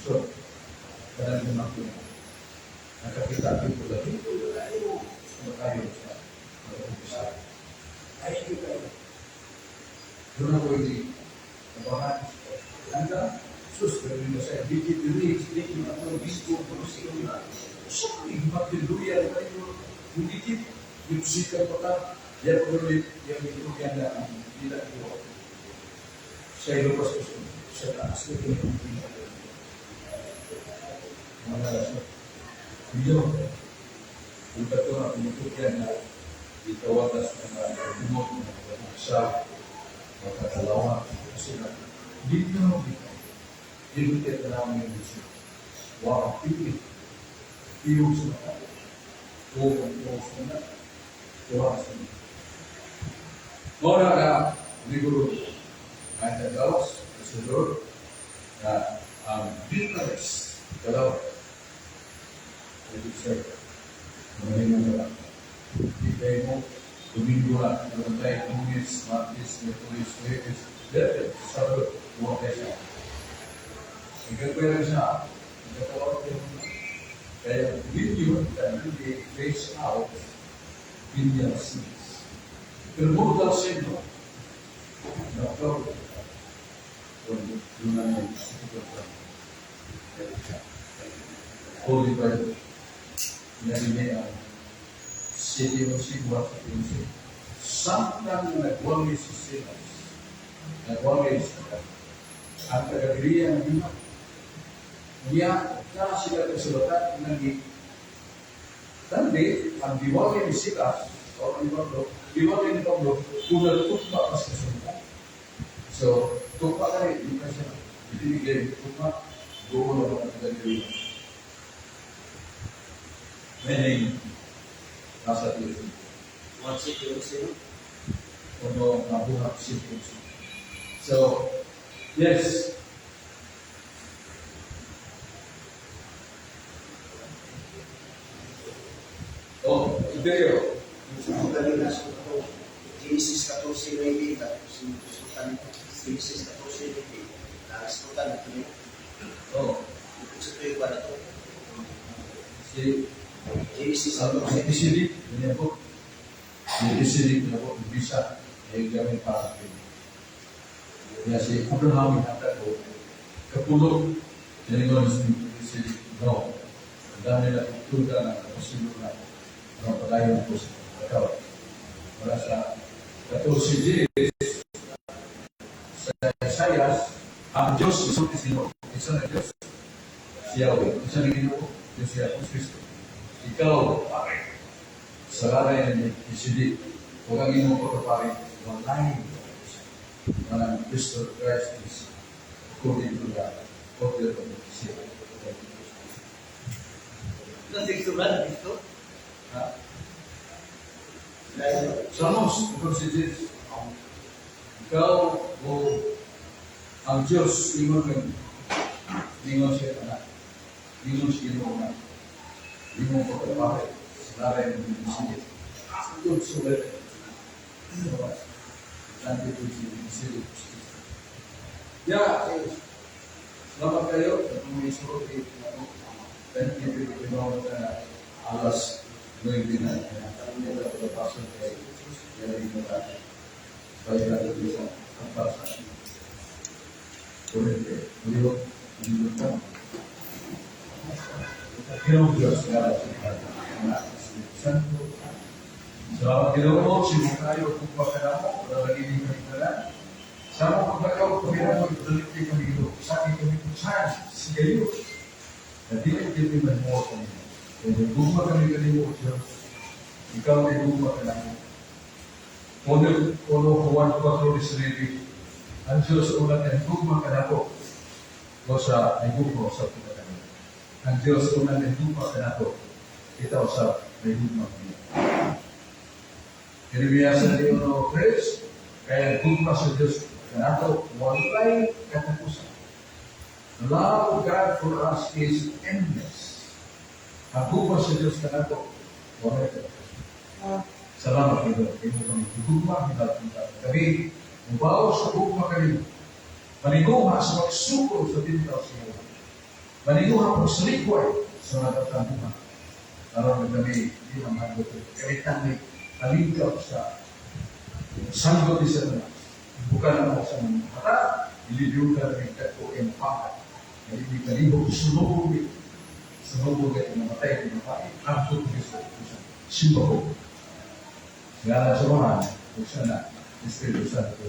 So, kadang timang yun. Nakakita ko lang. Hindi ko na tayo sa mag-umpisa. Ay, hindi kayo. Doon ako hindi. Nabahan. Anda, sus, pero hindi sa dikit diri, dikit na ako, bisko, pero siyo na. Sa mga matiluya na kayo, hindi kit, yung sikat pa ka, yan ko ulit, yung ito yan na ang hindi na ito. Sa ilupas ko sa taas, ito yung hindi na mga raso. Iyo, kung kato na pinutukyan na itawagas ng mga lumot, mga buksa, mga katalawa, kasi na, di na mo dito. Di mo tayo na yung gusto. Waka pili. Iyong sa mata. O ang iyong sa mata. Waka sa mata. Mora na, siguro, kahit na gawas, sa Lord, na ang Eucharist, dalawa, ibig sabihin, magaling mo lang. Hindi kayo mo, Domingo na, meron tayo Lunes, Martes, Miyerkules, Huwebes, Biyernes, Sabado, buwan tayo siya. Nagkagwera siya, nagkatawag kayo mo. Kaya video can really trace out venial sins. Pero mortal sin, no? Doktor, kung doon na yung doktor. Holy Bible. Narinig ang 7:11 sa 15. Samtang nagwali si Silas, nagwali sa ang taga-Berea ng lima. Niya, na sila kasulatan ng Tandi, ang diwali ni Silas, o ni Pablo, diwali ni Pablo, kung nagtukma pa sa kasulatan. So, tukma ka rin, hindi ka siya. Ibinigay, tukma, doon na ang taga-Berea. Meaning, nasa Diyos. 1:0. Ono nabuhat si Diyos. So, yes. Oh, Imperio. Ang galing na sa ito, Genesis 14:9, tapos sinusutan ito. Genesis 14:9, nakasutan ito niyo. Oh, Sa ito yung ba na ito? si Genesis Ano, si 14. Isilik, niya po. Si Isilik niya po, bisa, ay gamit para sa Niya si Abraham hinata ko, kapulog, nilingon si Isilik, no. Ang dami na kultura na kapasilo na ang padayon ko sa ikaw. Para sa 14 sa Isaias, ang Diyos, isulti sino, isa na Diyos, si Yahweh, isa na Ginoo, Diyos siya, Kristo. Ikaw, pare, sa laray ni Isili, huwag ang imong pagkapare, walay Manang Kristo Christ is according to the order of the Messiah. Ito sexual dito. Ha? Salmos, 14. Ikaw o ang Diyos, ingon kang ingon siya anak, ingon siya Ginoo na, ingon pagkapare, sa laray ni Isili. Good sulit. Nanti po si Isili. Ya, salamat kayo sa pag-isulti. Thank you, Ginoo na alas 9 na. Hindi na pagpapasok kay Yari mo natin. Kaya natin isa ang para sa akin. Ulit, ulit, ulit ka. Ginoo Diyos, nga sa Anak, Espiritu Santo. Salamat Ginoo, sino kayo kung pakanamo, para nagiging kami tanan. Sa mga pagkakaw, kami dalit kami Ginoo. Sa akin kami kung saan, si kayo. Na di kayo mahimo kami. Kaya gugma kami kanimo, Diyos. Ikaw ay gugma kanamo. Uno, uno, Juan 4:19. Ang Diyos unang nahigugma kanako. O sa nahigugma sa pinakanya. Ang Diyos unang nahigugma kanako. Itaw sa nahigugma kaniya. Jeremias 1:3, kaya gugma sa Diyos kanato, walay katapusan. The love of God for us is endless. Ang gugma sa Diyos kanato, walay katapusan. Salamat Ginoo, imo kami gugma hinatong kami. Mubaw sa gugma kanimo. Maninguha sa pagsukol sa tintaw sa iyo. Maninguha pagsalikway sa mga katambuhan. Aron na kami di manghagot. Kami tangi alingkaw sa sanggot ni Satanas. Bukan na mo sa mga mata, ilibyo ka ng dako ang pakat. Hindi kalibog, sunubog ito. Sunubog at namatay, namatay. Hangtod ni sa simba ko. Ngalan sa mga, ug sa Anak, Espiritu Santo.